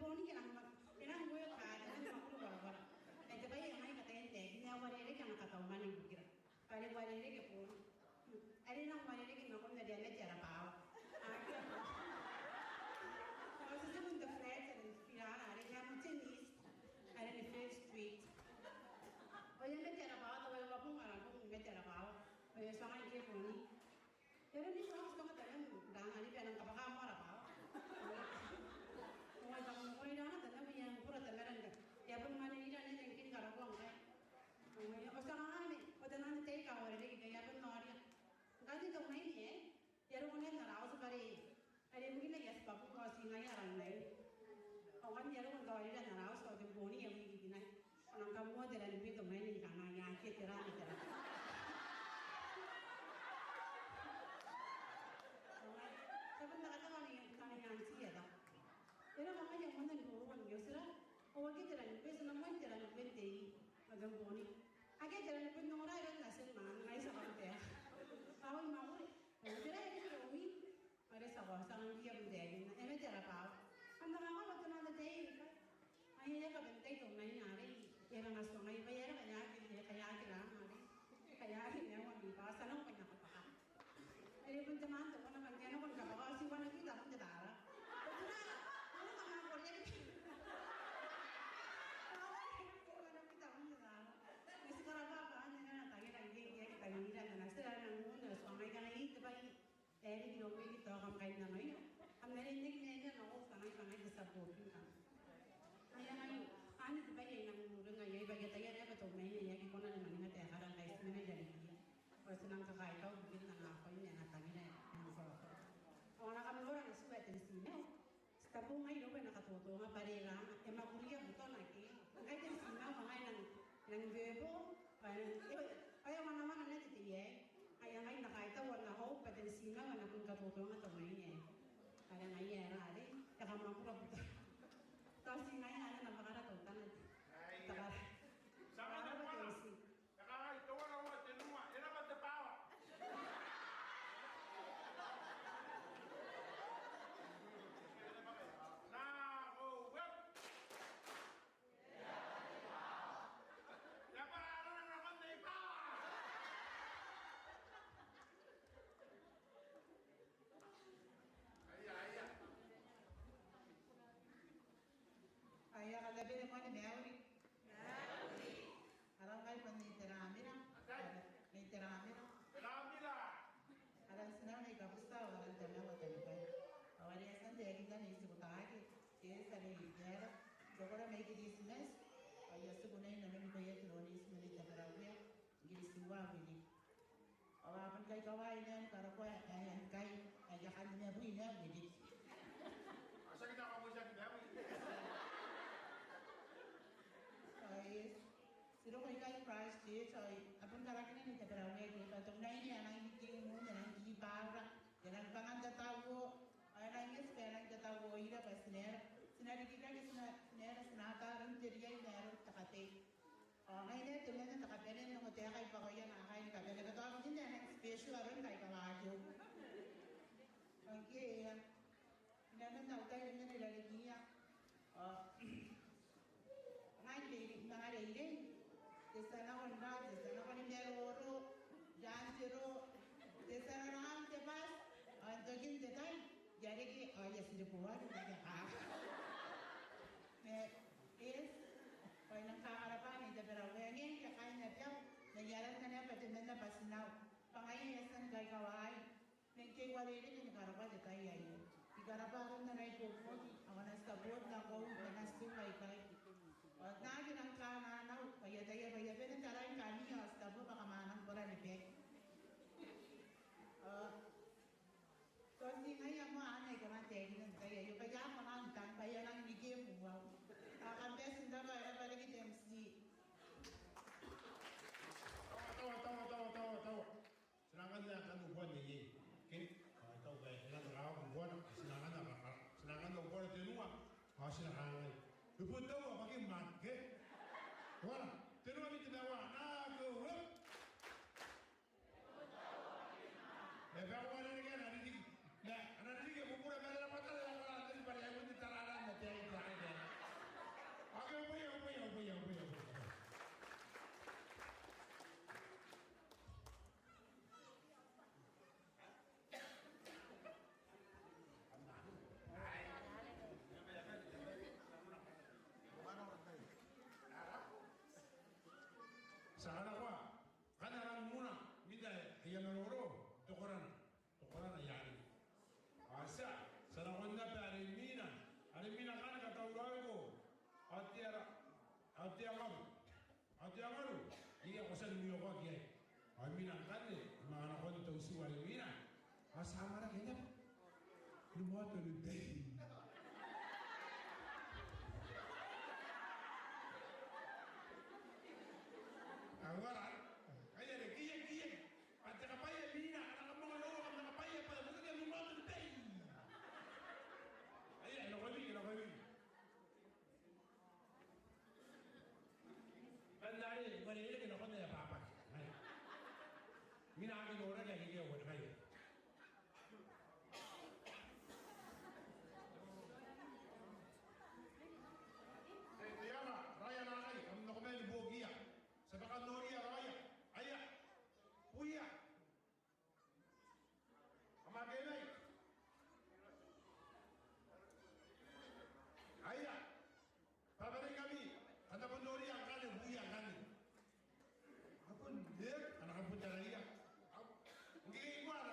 boni ke e nang, e nang uoka, e nang mwakuri korakora. Ao te bwai ae ngai kataia n taekinna, e uarereke ana katau mwane ibukira. Bwa are e uarereke boni. Are e nang uarereke nakon are e mate ara bwaawa. Akea. Ao ti tiku n te flat are e bira, are e a mate n East, are ni First Street. Ao e a mate ara bwaawa, tao e uabong ara bong ni mate ara bwaawa. Ao e a tuangai ngke boni. E aera ni tuanga, tuanga tamaroa n ranga ni bane ni kabwaka moa ara bwaawa. Ao e a tang, ao e a ranga tamaroa, e a ngkura tamaroa ngkai. E a bon mwaneira naba ngke ni karakoa ngkai. Ao e a, ao ti a kangai, ao taian ataei aika a uarereke ngkai a bon noria. Ngkai te tamnei aei, e a roko naba n ara auti bwa are, are ibukina ae ti a bwaku, ao ti ngaia ara nai. Ao ngkanne e a roko n taorira n ara auti, ao te boni e a wiki ikanne. Ao ngkana kam moa te ranibwai, te mwaane ni kangai, akea te ran, te ran. Ao ngai, ti a bon takataka ni kangai auntie, e a tia. E a roko ngkai e a moana n roroko ngke ti ra. Ao akea te ranibwai, ti na moan te ranibwai n te ira, ma te boni. Akea te ranibwai n ongora iroun natim ma ngai, ti a kan taeka. Ao I mwakuri. Ao te ran e a roko iroumi. Are ti a ko, ti a kan kia bon taekinna. E mate ara bwaawa. Kam na kangai bwa taian ataei aika. Ai e a kabanea te tamnei arei. E a ranga tuangai bwa e a raka iai, e a raka iai te ran arei. Kai aki naba ni bwa ti a nako ni kabwaka. Are bon te maan te kona bwa ngke a nako ni kabwaka, ao ti uanaki tabun te tara. Ao ti na, ti na kanga koreaki. Ao ti uanaki tabun te tara. Ao ti karabwa bwa anne e na tangira ngke, ngke e aki tangira, e na tera, e nang un, e na tuangai ngkana iai te bwai. Ao ngke I taku kam kainnanoia, kam na riai n nang mena ao tangai, tangai te tia boki ngkanne. Ai ngaia anne te bwai ae I nang uringa iai, bwa I ataia naba tao maina ae aki kona ni maninga taekana ngkai ti mena i rarikiia. Ao ti nang kakaitau ibukin ana akoia ma ana tangira ae e nang korakora. Ao ngkana kam nora ana tiku ae Ten Tinau, ti taku ngai irou bwa e na katotonga bwa are e rang, e mwakuria butona ke. Ngkai Ten Tinau ma ngai nang, nang bebo, bwa e, bwa e wanawana naba te tei aei. Ai ngaia ngai N na kaitau ana hope bwa Ten Tinau e na bon katotonga tao maina aei. Are ngaia are, are e kamwakura butona. Tao ti ngaia are N na mwakara teutana. Ai. Takara. Takara bwa Ten Ti. E kangai, teuana, ruabwi, tenua, e raba te power. Nako web. E raba arona nakon te power. Aia, aia. Aia, kam na bane ni mauri. Mauri. Arau ngai bon Nei Teramira. Atai. Nei Teramira. Teramira. Aran tinau Nei Kabuta, ao aran tamau Tanibwai. Ao are e a tia n taekinna Nei Tibutaake, e a tia n reke ara rokora mai Kiritimati. Ao I a tiku naba inanon Nikoia Tironiti ma Nei Taberawea, Kiritiua Wiriki. Ao a bon kaikawai naba ni karokoa ae ngkai, ae I a kan nimabwi naba Wiriki. Ao tiaki naba, ao tiaki naba. Ao e, ti roko ikai Christchurch, ao a bon karakina Nei Taberawea ke bwa tao ngai ni a nang kikiu n un, e nang kikiu bwa e nang bwangan tatauo, ao e nang eti bwa e nang tatauoira bwa ti na, ti na rikirake, ti na, ti na ata aron te riai ma aron te katei. Ao ngai naba temanna te kabanea n ongotaeka i buakoia naakai ni kabane, bwa tao bukin ae e nang special aron kaikawakiu. Ao ngke e a, inanon au tai ni mena i rarikiia. Ao ngai I manga reirei. Te tia nako n ra, te tia nako ni maroro, i aan te roo, te tia raraon te bus, ao n tokin te tai, I a reke, ao I a tiribuaki, I a kaa. Ma, yes, ao I nang kakarabwa Nei Taberawea, ngke e a kaina bwa, ma I aranna naba temanna bwa tinau. Bwa ngaia e a tia ni kaikawaai. Ma ngke I uarereke ni karokoa te tai aio, I karabwa aron ana ibuobuoki, ao ana support nakoiu, ma ana tiku aikai. Ao N na aki nang kananau, bwa I ataia bwa I a bane n tarai ngkami, ao ti tabu bwa kam a nang kora ni baki. Ao tao ti ngaia moa anne ae I kan taekinna n te tai aio, bwa I a kona n tang, bwa I a nang riki muau. Ao kam bati n rabwa, e rabwa riki te M C. Tawa, tawa, tawa, tawa, tawa, tawa. Ti na anganna kanoan bong neiei. Ke? Ao tao bwa e na karaoa bong, ti na anganna, ti na anganna bong tenua. Ao ti na kangai, e bon taua bwa ke maan, ke? Bong tenua, miti mawa, nako web. E bwa ko uarereke ana ririki. Ma ana ririki e bubura ma ana rabwata, e rabwata, e rabwata, e rabwata, e rabwata. Ao ke, uboia, uboia, uboia, uboia, uboia. Ti a nako, ngkana arona, mwiin aia maroro, te korana, te korana i aan. Ao ti a, ti a nakon naba are imwina, are imwina ngkanne, katauraoiko. Ao te ara, ao te angaru. Ao te angaru, iai, ko tia ni mwiokoaki iai. Ao imwina ngkanne, manga nakon te utu are imwina. Ao ti a amwarake naba. Ni moto ni tei. Ao ara, ngaia are, kiei, kiei. Bwa te kabwaia imwina, ana kamonga noa, ana kabwaia bwa, bwa te ni moto ni tei. Aia, nakoimi, nakoimi. Bwa are, bwa are e reke nakon aia bwabwaka. Imwina aki noraki, aki ke wanakai. Te, te ama, raoia naakai, kam nako mai ni buokiia. Ti a bwaka n noria raoia. Aia. Buia. Kam a keenai. Aia. Bwa bwa ngkami, kam na bon noria ngkanne, buia ngkanne. A bon, e, kam na bon taraia. Ngke I uara,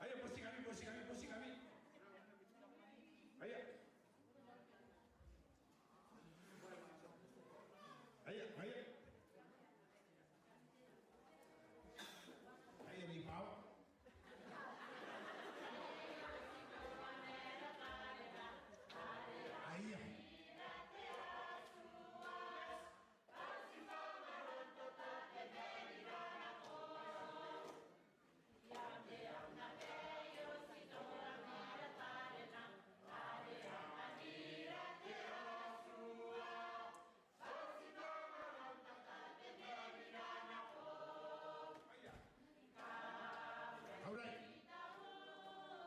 Aia, boti ngkami, boti ngkami, boti ngkami. Aia. Aia, aia. Aia, ni bau. Aia. Aia. Aurai.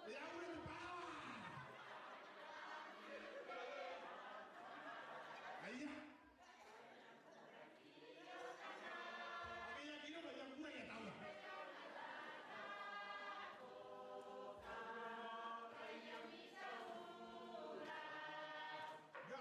E aura te barawa. Aia. Ake ia kiro ba ia kura ia taura. Ia.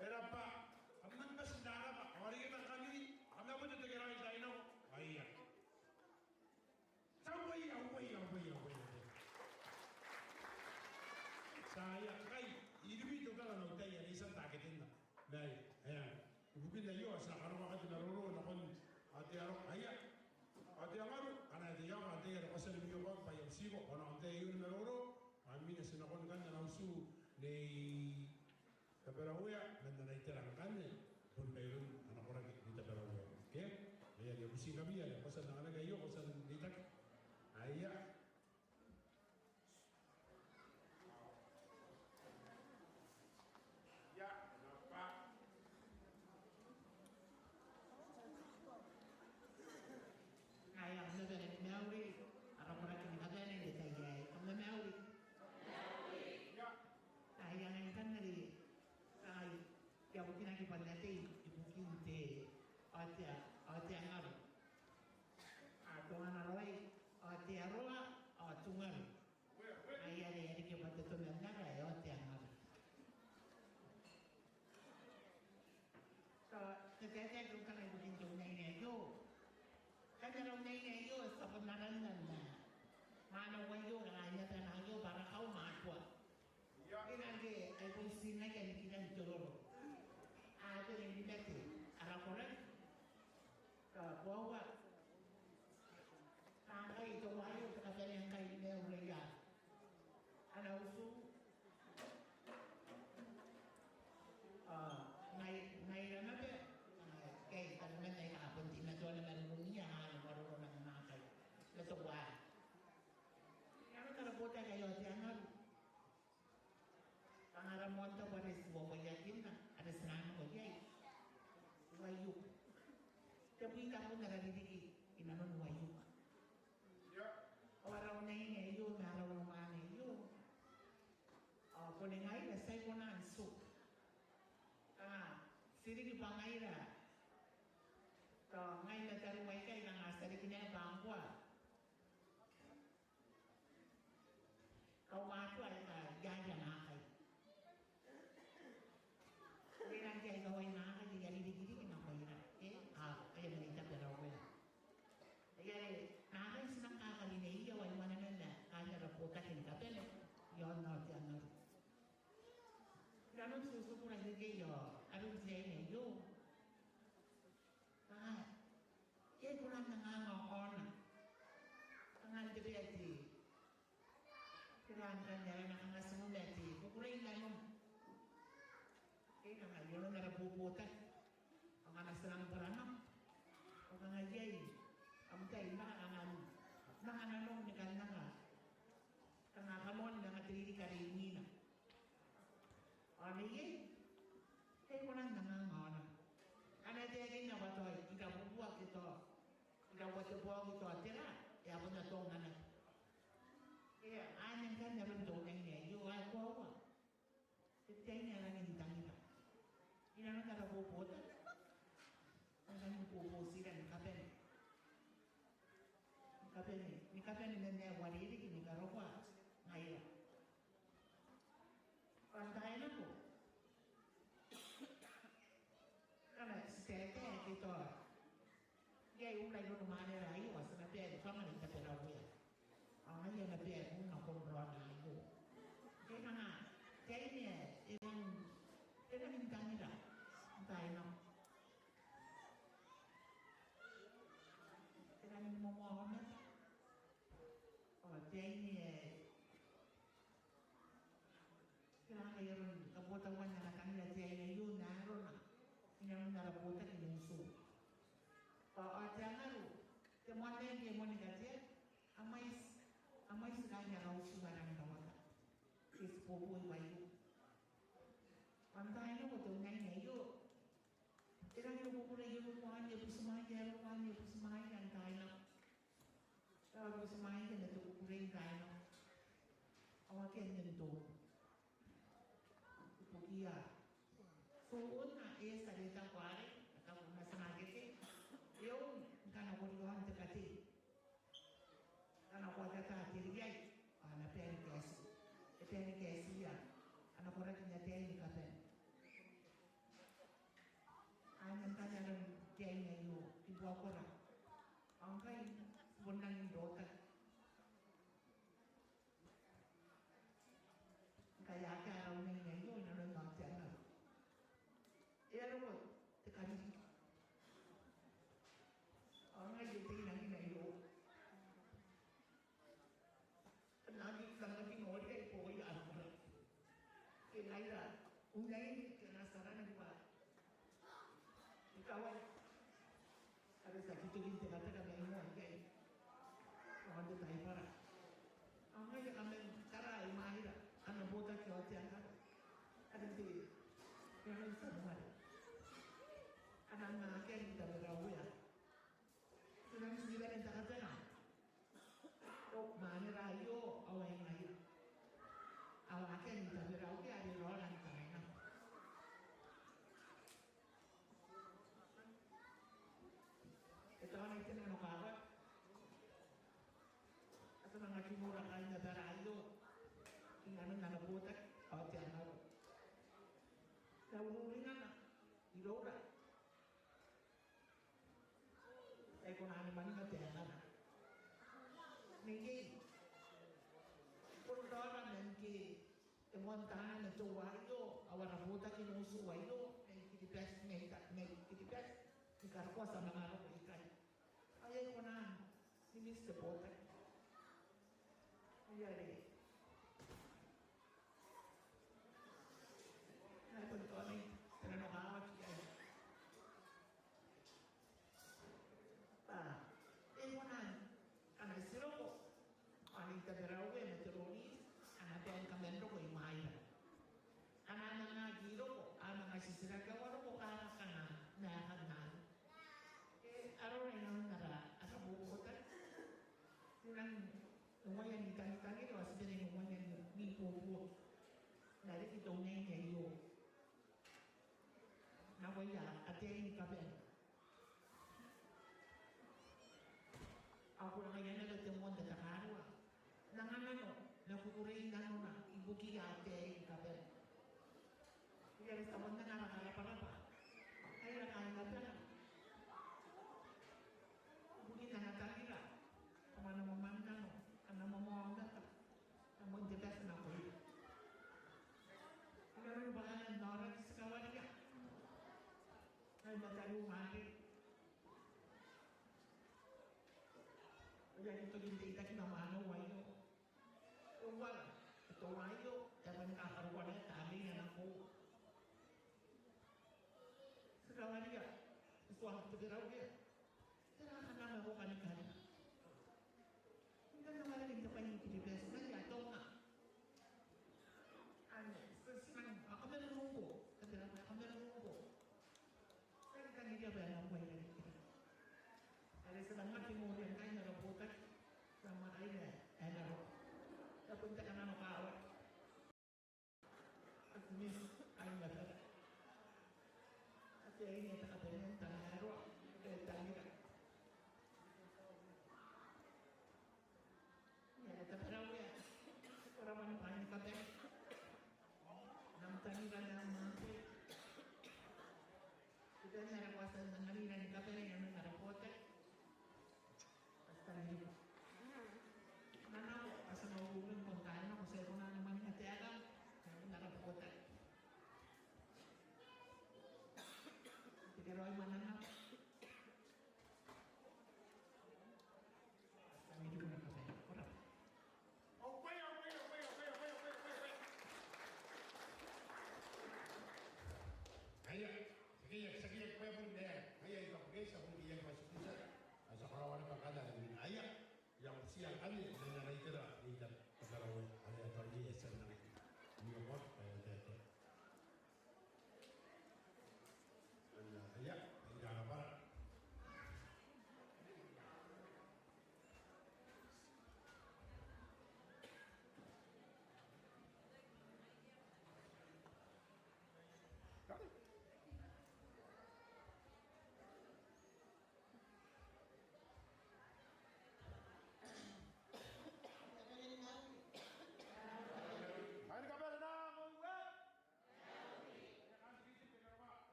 E raba, kam na bati n rabwa, ao are I a tia n kangai, kam na bon tekeraoi n tai nako. Aia. Tauai, auai, auai, auai, auai. Tia, aia, kai, irimi tokana n au tai are I tia n taketenna. Mai, aia. Ibukin aio, ti na karokoa te maroro nakon, ao te aro, aia. Ao te angaro, ana te aro, ana te aro, ko a tia ni miokoaki bwa I a butiko, ao nakon te aro ni maroro, ao imwina ti na nakon ngkanne ana utu Nei Taberawea, man ana itera ngkanne, bon mairoun ana koraki Nei Taberawea. Ke? Aia, I a butiingkami, aia, ko a tia n anganaki aio, ko a tia n reitaki. Aia. Ia, e raba. Aia, kam na bane ni mauri, ara koraki ni kabane n te tai aei. Kam na mauri. Ia. Aia, ngai ngkanne are, ai, I a bukinaki bwa N na tei ibukin te, ao te, ao te angaro. A, tongana raoi, ao te aroa, ao tungaro. Aia, are e riki bwa te toman ara, ao te angaro. Tao, te taetae teutana ibukin te unaine aio. Ngkanne ara unaine aio, ti a bon aranna ma, ma ana uaio, ara aia bana aio, bwa ara kaumatoa. Ia. E nang ke, ai bon ti ngaia ni kinan te roro. A bane ni mate ara koraki. Ka koaua. Ngkai teuaei te kabanea ngkai mai irouia ana utu. A, ngai, ngaira naba, a, ke, karaman aika bon ti matoa naba n uruia, a, ni maroro naba ngkai. Ma teuaei. Ia, ma tara botaki aio te angaro. Kanga ara moan tabo are ti uaia ikanne, are ti na nako iai. Uaioka. Te bwai tabeua ae ririki inanon uaioka. Ia. Ao ara unaine aio, ma ara unimwaane aio. Ao bon ngaira, ti a kona n tuku. Kanga, ti riki bwa ngaira. Tao, ngai ma tariu aikai, kanga ti a riki naba ngkoa. Kaumatoa aika iai naakai. Ake nang iai kawai naakai, e a ririkiriki nakoira. E, a, e a mena i Ngkanne arana kanga ti moa ma te kukurei n nanom. Ke kanga i aon ara bobotaki. Ao kanga ti nang bwaranako. Ao kanga iai am tai n anga, anga, anga nanom ni kan anga, kanga kanoan anga te ririki are imwina. Ao neiei, e kona n anga aona. Ana taekinna bwa tao ira bubua ke tao ira uatebwi ke tao tera, e a bon atonganaki. E, anne ngkanne aron te unaine aio, ae koaua. Te tai ae rangi n tangira. I nanon ara bobotaki, e rangi ni bobotira ni kabane. Ni kabane, ni kabane ma ae uarereke ni karokoa ngaira. Ao n taai nako, ngkana ti taetae ke tao iai ura iroun mwaanera aio, ao ti na bae ni kabane n taberawea. Ao ngaia e na bae n nakon raona aio. Ke kanga te aine ae e rangi, e rangi n tangira n taai nako. E rangi ni momoaomata. Ao te aine ae e rangi n aron kabotauan ana tangira te aine aio n arona i nanon ara botaki n utu. Ao, ao te angaro, te moan nang ke moan ni katea, a mwaiti, a mwaiti kaain ara utu a rangi n rawata. Ke ti boboi waio. Ao n taai nako te unaine aio, e rangi ni kukurei, e roko anne e butimwaea, e roko anne e butimwaea n taai nako. Tao e butimwaea ma te kukurei n taai nako. Ao akea nen toon. Ibukia tuun ae e a tia are e taku arei, e taku ma ti na keke. E on ngkana ko ri aon te katei. Ngkana ko atatai te riai, ao a na bae ni kaeti, e bae ni kaetiia ana koraki n ataei ni kabane. Anne ngkanne aron te aine aio, I buakora. Ao ngkai ti bon rangi n rotaki. Ngkai akea ara unaine aio i nanon te angaro, e a roko te kariri. Ao ngai I tei nangina irou. Nang nang noria i booia ara koraki. Ke ngaira unaine ke nga ti arana ni bwa ikawai are ti aki toki n tekateka mai moa ikai. Ao n te taibwara. Ao ngaia kaman tara imwaira ana botaki ao te angaro are te, e a nang tia moa are a nang akea n taberawea. Ti nang tiba n tekateka. Ao mwaanera aio ao ae ngaira. Ao akea n taberawea are raora n taai nako. E taona iten nanokawaki. A tia n aki nora kaain abara aio i nanon ana botaki ao te angaro. N au ururingana iroura, e kona ni mwaninga te angaro. Neiei, bon raora man ngke e moan taanga ma teuaio ao ara botaki n utu aio mai Kiribati, mai ta, mai Kiribati ni karokoa ti a manga roko ikai. Ao e kona ni miti te botaki. Ngaia are, ngaia bon taonai te nanokawaki aei. Bwa e kona ni, ngkana ti roko ao Nei Taberawea ma te rori, a na bae ni kaman roko imwaira. Ngkana a manga aki roko, a manga titiraki, ao a roko kanga kanga n aekan anne. E, arona i nanon ara, ara bobotaki. Ti nang uaia n tangitangira, ao ti bane n uaia n ibuobuoki. N na riki te unaine aio nakoia ataei ni kabane. Ao ko na ngaia naba te moan tatakarua n anganano ma kukurei nanona ibukiia ataei ni kabane. Ngaia are ti a bon anga ara karabwarabwa, ngaira kaain abara, ibukin ana tangira ao ana mwamwannano, ana momoaomata, ana moan te bati nakoira. I nanon bwakana n aoraki ti kawaria ngai ma tariu Mare. Ao I aki toki n reitaki ma mwaneu aio. E uara Tao aio, e a bane ni kakarokoa naba tamneina nako. Ti rawaria, ti tuangaki te kerauia. Tera ngkanne ko kani kani? Ngkana ko a reke n te bwai ni Kiribati, ngaia Tonga. Anne, ti, ti nang, a kamarurungko, katera, a kamarurungko. Ti aki tangiria bwa e nang uaia riki. Are ti nang aki noria ngkai ara botaki, ti nang makaira ae e na roko. E a bon te kananokawaki. Ati miss, ai ngata. Ati aine te kabanea n tamaroa, e tangira. Ia, e tabe raoi, e. Ko rabwa ni bwain kabanea. N am tangira n am ate. Ti tangira bwa ti a anganira ni kabanea i nanon ara botaki. Ti tangira. Nanona, ti a nang uringa n taai nako ti a kona ni maninga taekana i nanon ara botaki. Ti karaoi ma nanona. Ti tangira ni kabanea. Ko rabwa. Aia, tiaki, tiaki, tiaki bwa e bon ngaia. Aia, I kabukea, ti a bon iai bwa ti a butia. Ao ti a karaoa naba ngkanne. Aia, I a butiia ngkanne, n ana itera, n itera, n itera, are e taoiria ti a nang. Ni okot, aia, te, te. Aia, aia, aia, rabwa.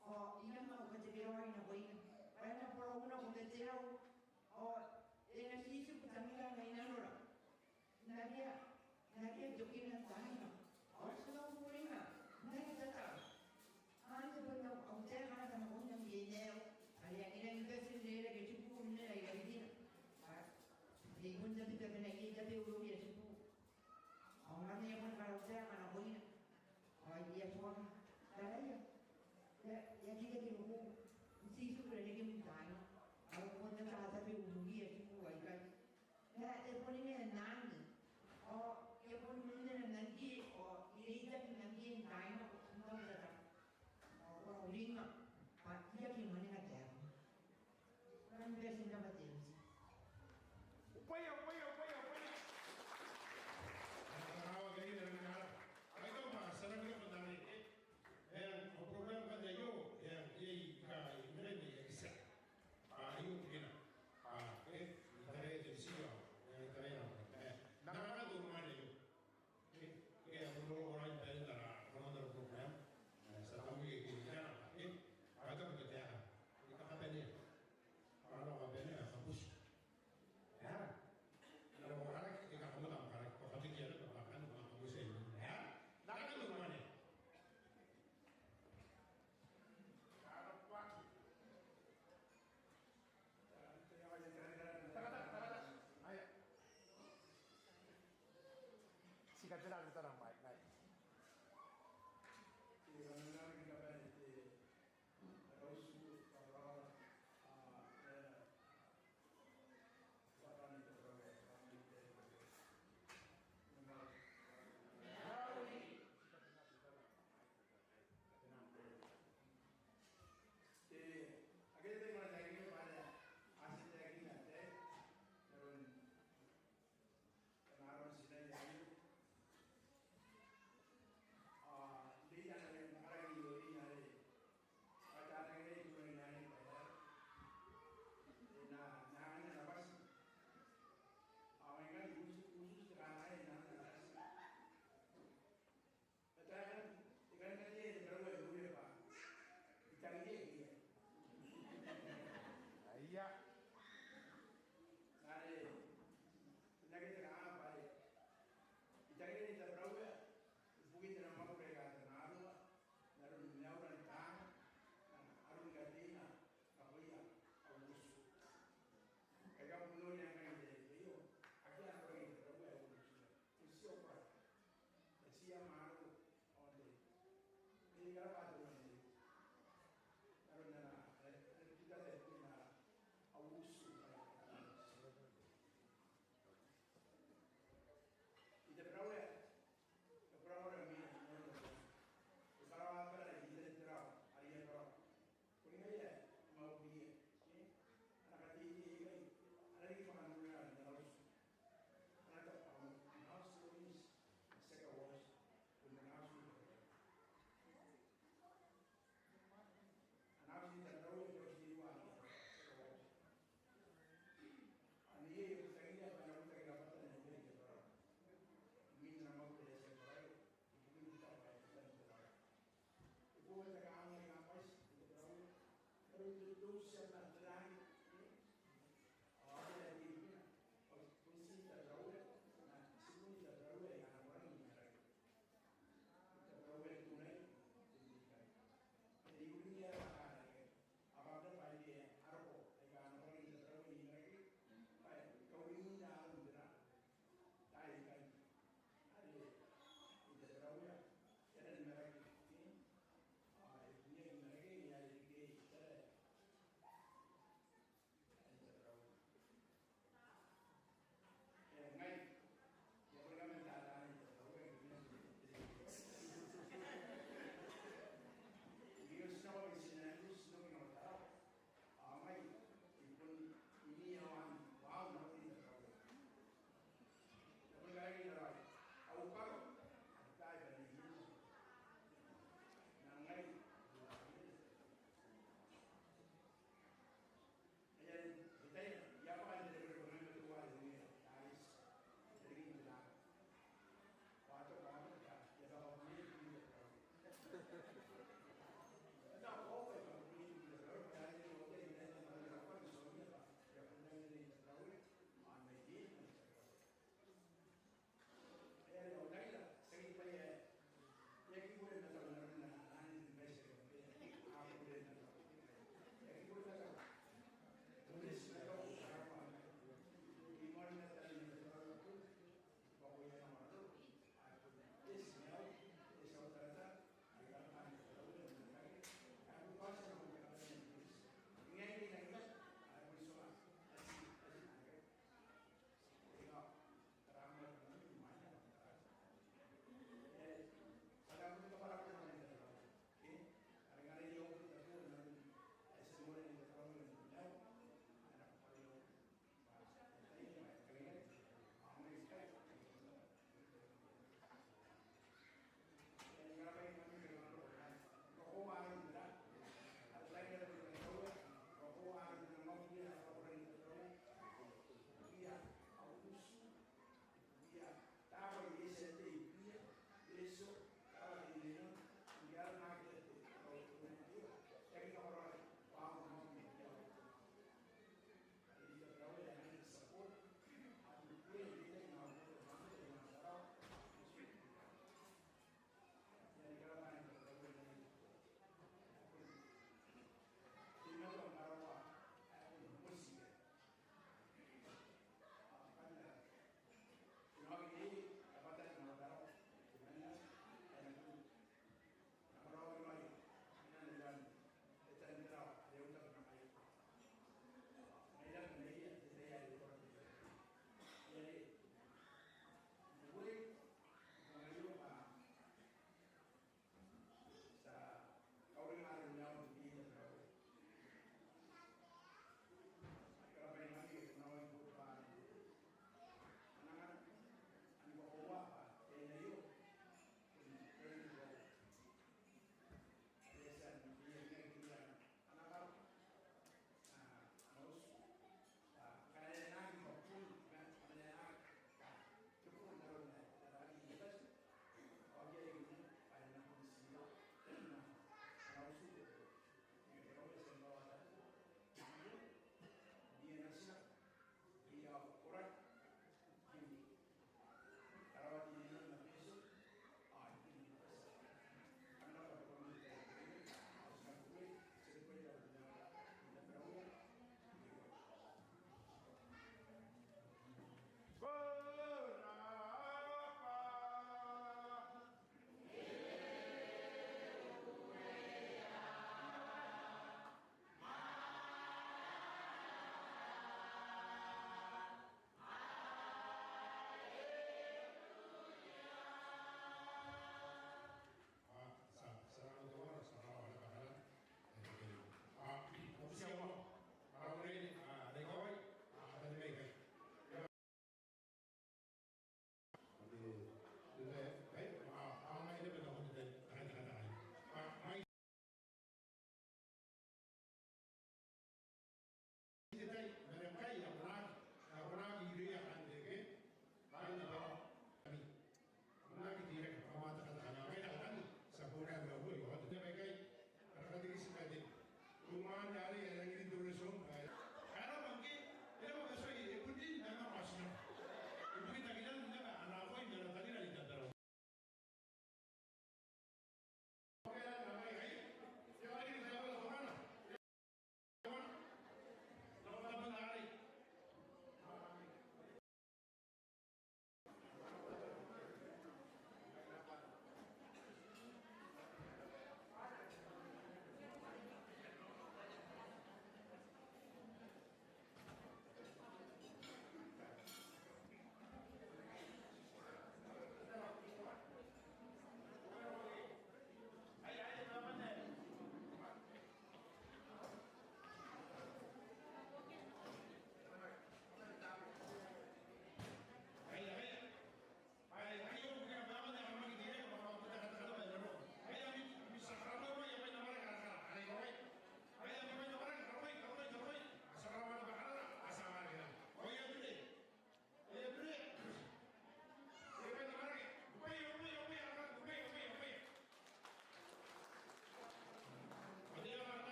Ao I a manga katekeraoi nakoina bwa e na borouna ko mate raou. Ao e na titiku tangira mai nanora. N akea, n akea tokina n taina. Ao ti na uringa n aki tataro. Anne bon au taeka nakoina ngke I nao. Are e rangi ni bati n rereke tibu n nera i karikina. Are e bon tabe, tabe n aki tabe uruia tibu. Ao ngkana e a bon karautaeka nakoina, ao I a tuanga, taraia, e a, e a kirake roko n titiku ranekem n taina. Ao bon na tatabe uruia tibu aikai. E a, e bon ine n anne. Ao e a bon ine n anne, ao I reitaki n anne n taina, n taku tata. Ao ko na uringa bwa I aki moanna taekam. Ko na bati n rabwa te M C. Ubaia, ubaia, ubaia, ubaia. Ara, ara, ara, ara, ara, ara. Ai tau bwa, ti a nang roko n anne, e? E, ao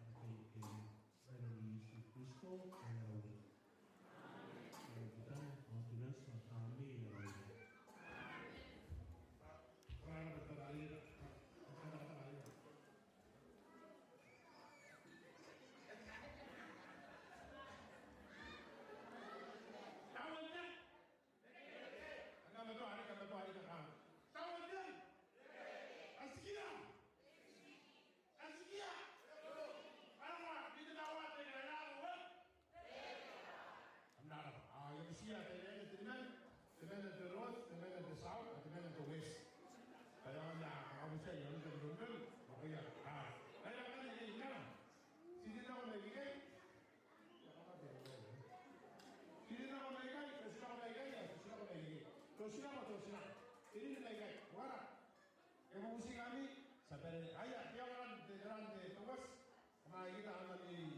ana kekei. N aran Iesu Kristo ae ara Uea. Amen. Amen. Tao anne. Kam na matoa riki, kam na matoa riki, kam. Tao anne. Atikia. Atikia. Kam na matoa riki, kam na matoa riki, kam. Kam na matoa riki. Ao I a butiia te, te, te, temanna, temanna te north, temanna te south, temanna te west. Kam na, kam na butiia, kam na butiia, kam na butiia. Ao. Ai, ai, ai, ai, ai. Ti nako mai ikai. Ti nako mai ikai, ti nako mai ikai, ti nako mai ikai. Ti nako, ti nako. Ti nako mai ikai. Uara. E bubuti ngkami, ti a bane. Aia, te aoran te, aoran te, te west. Kam na ikota, kam na mi,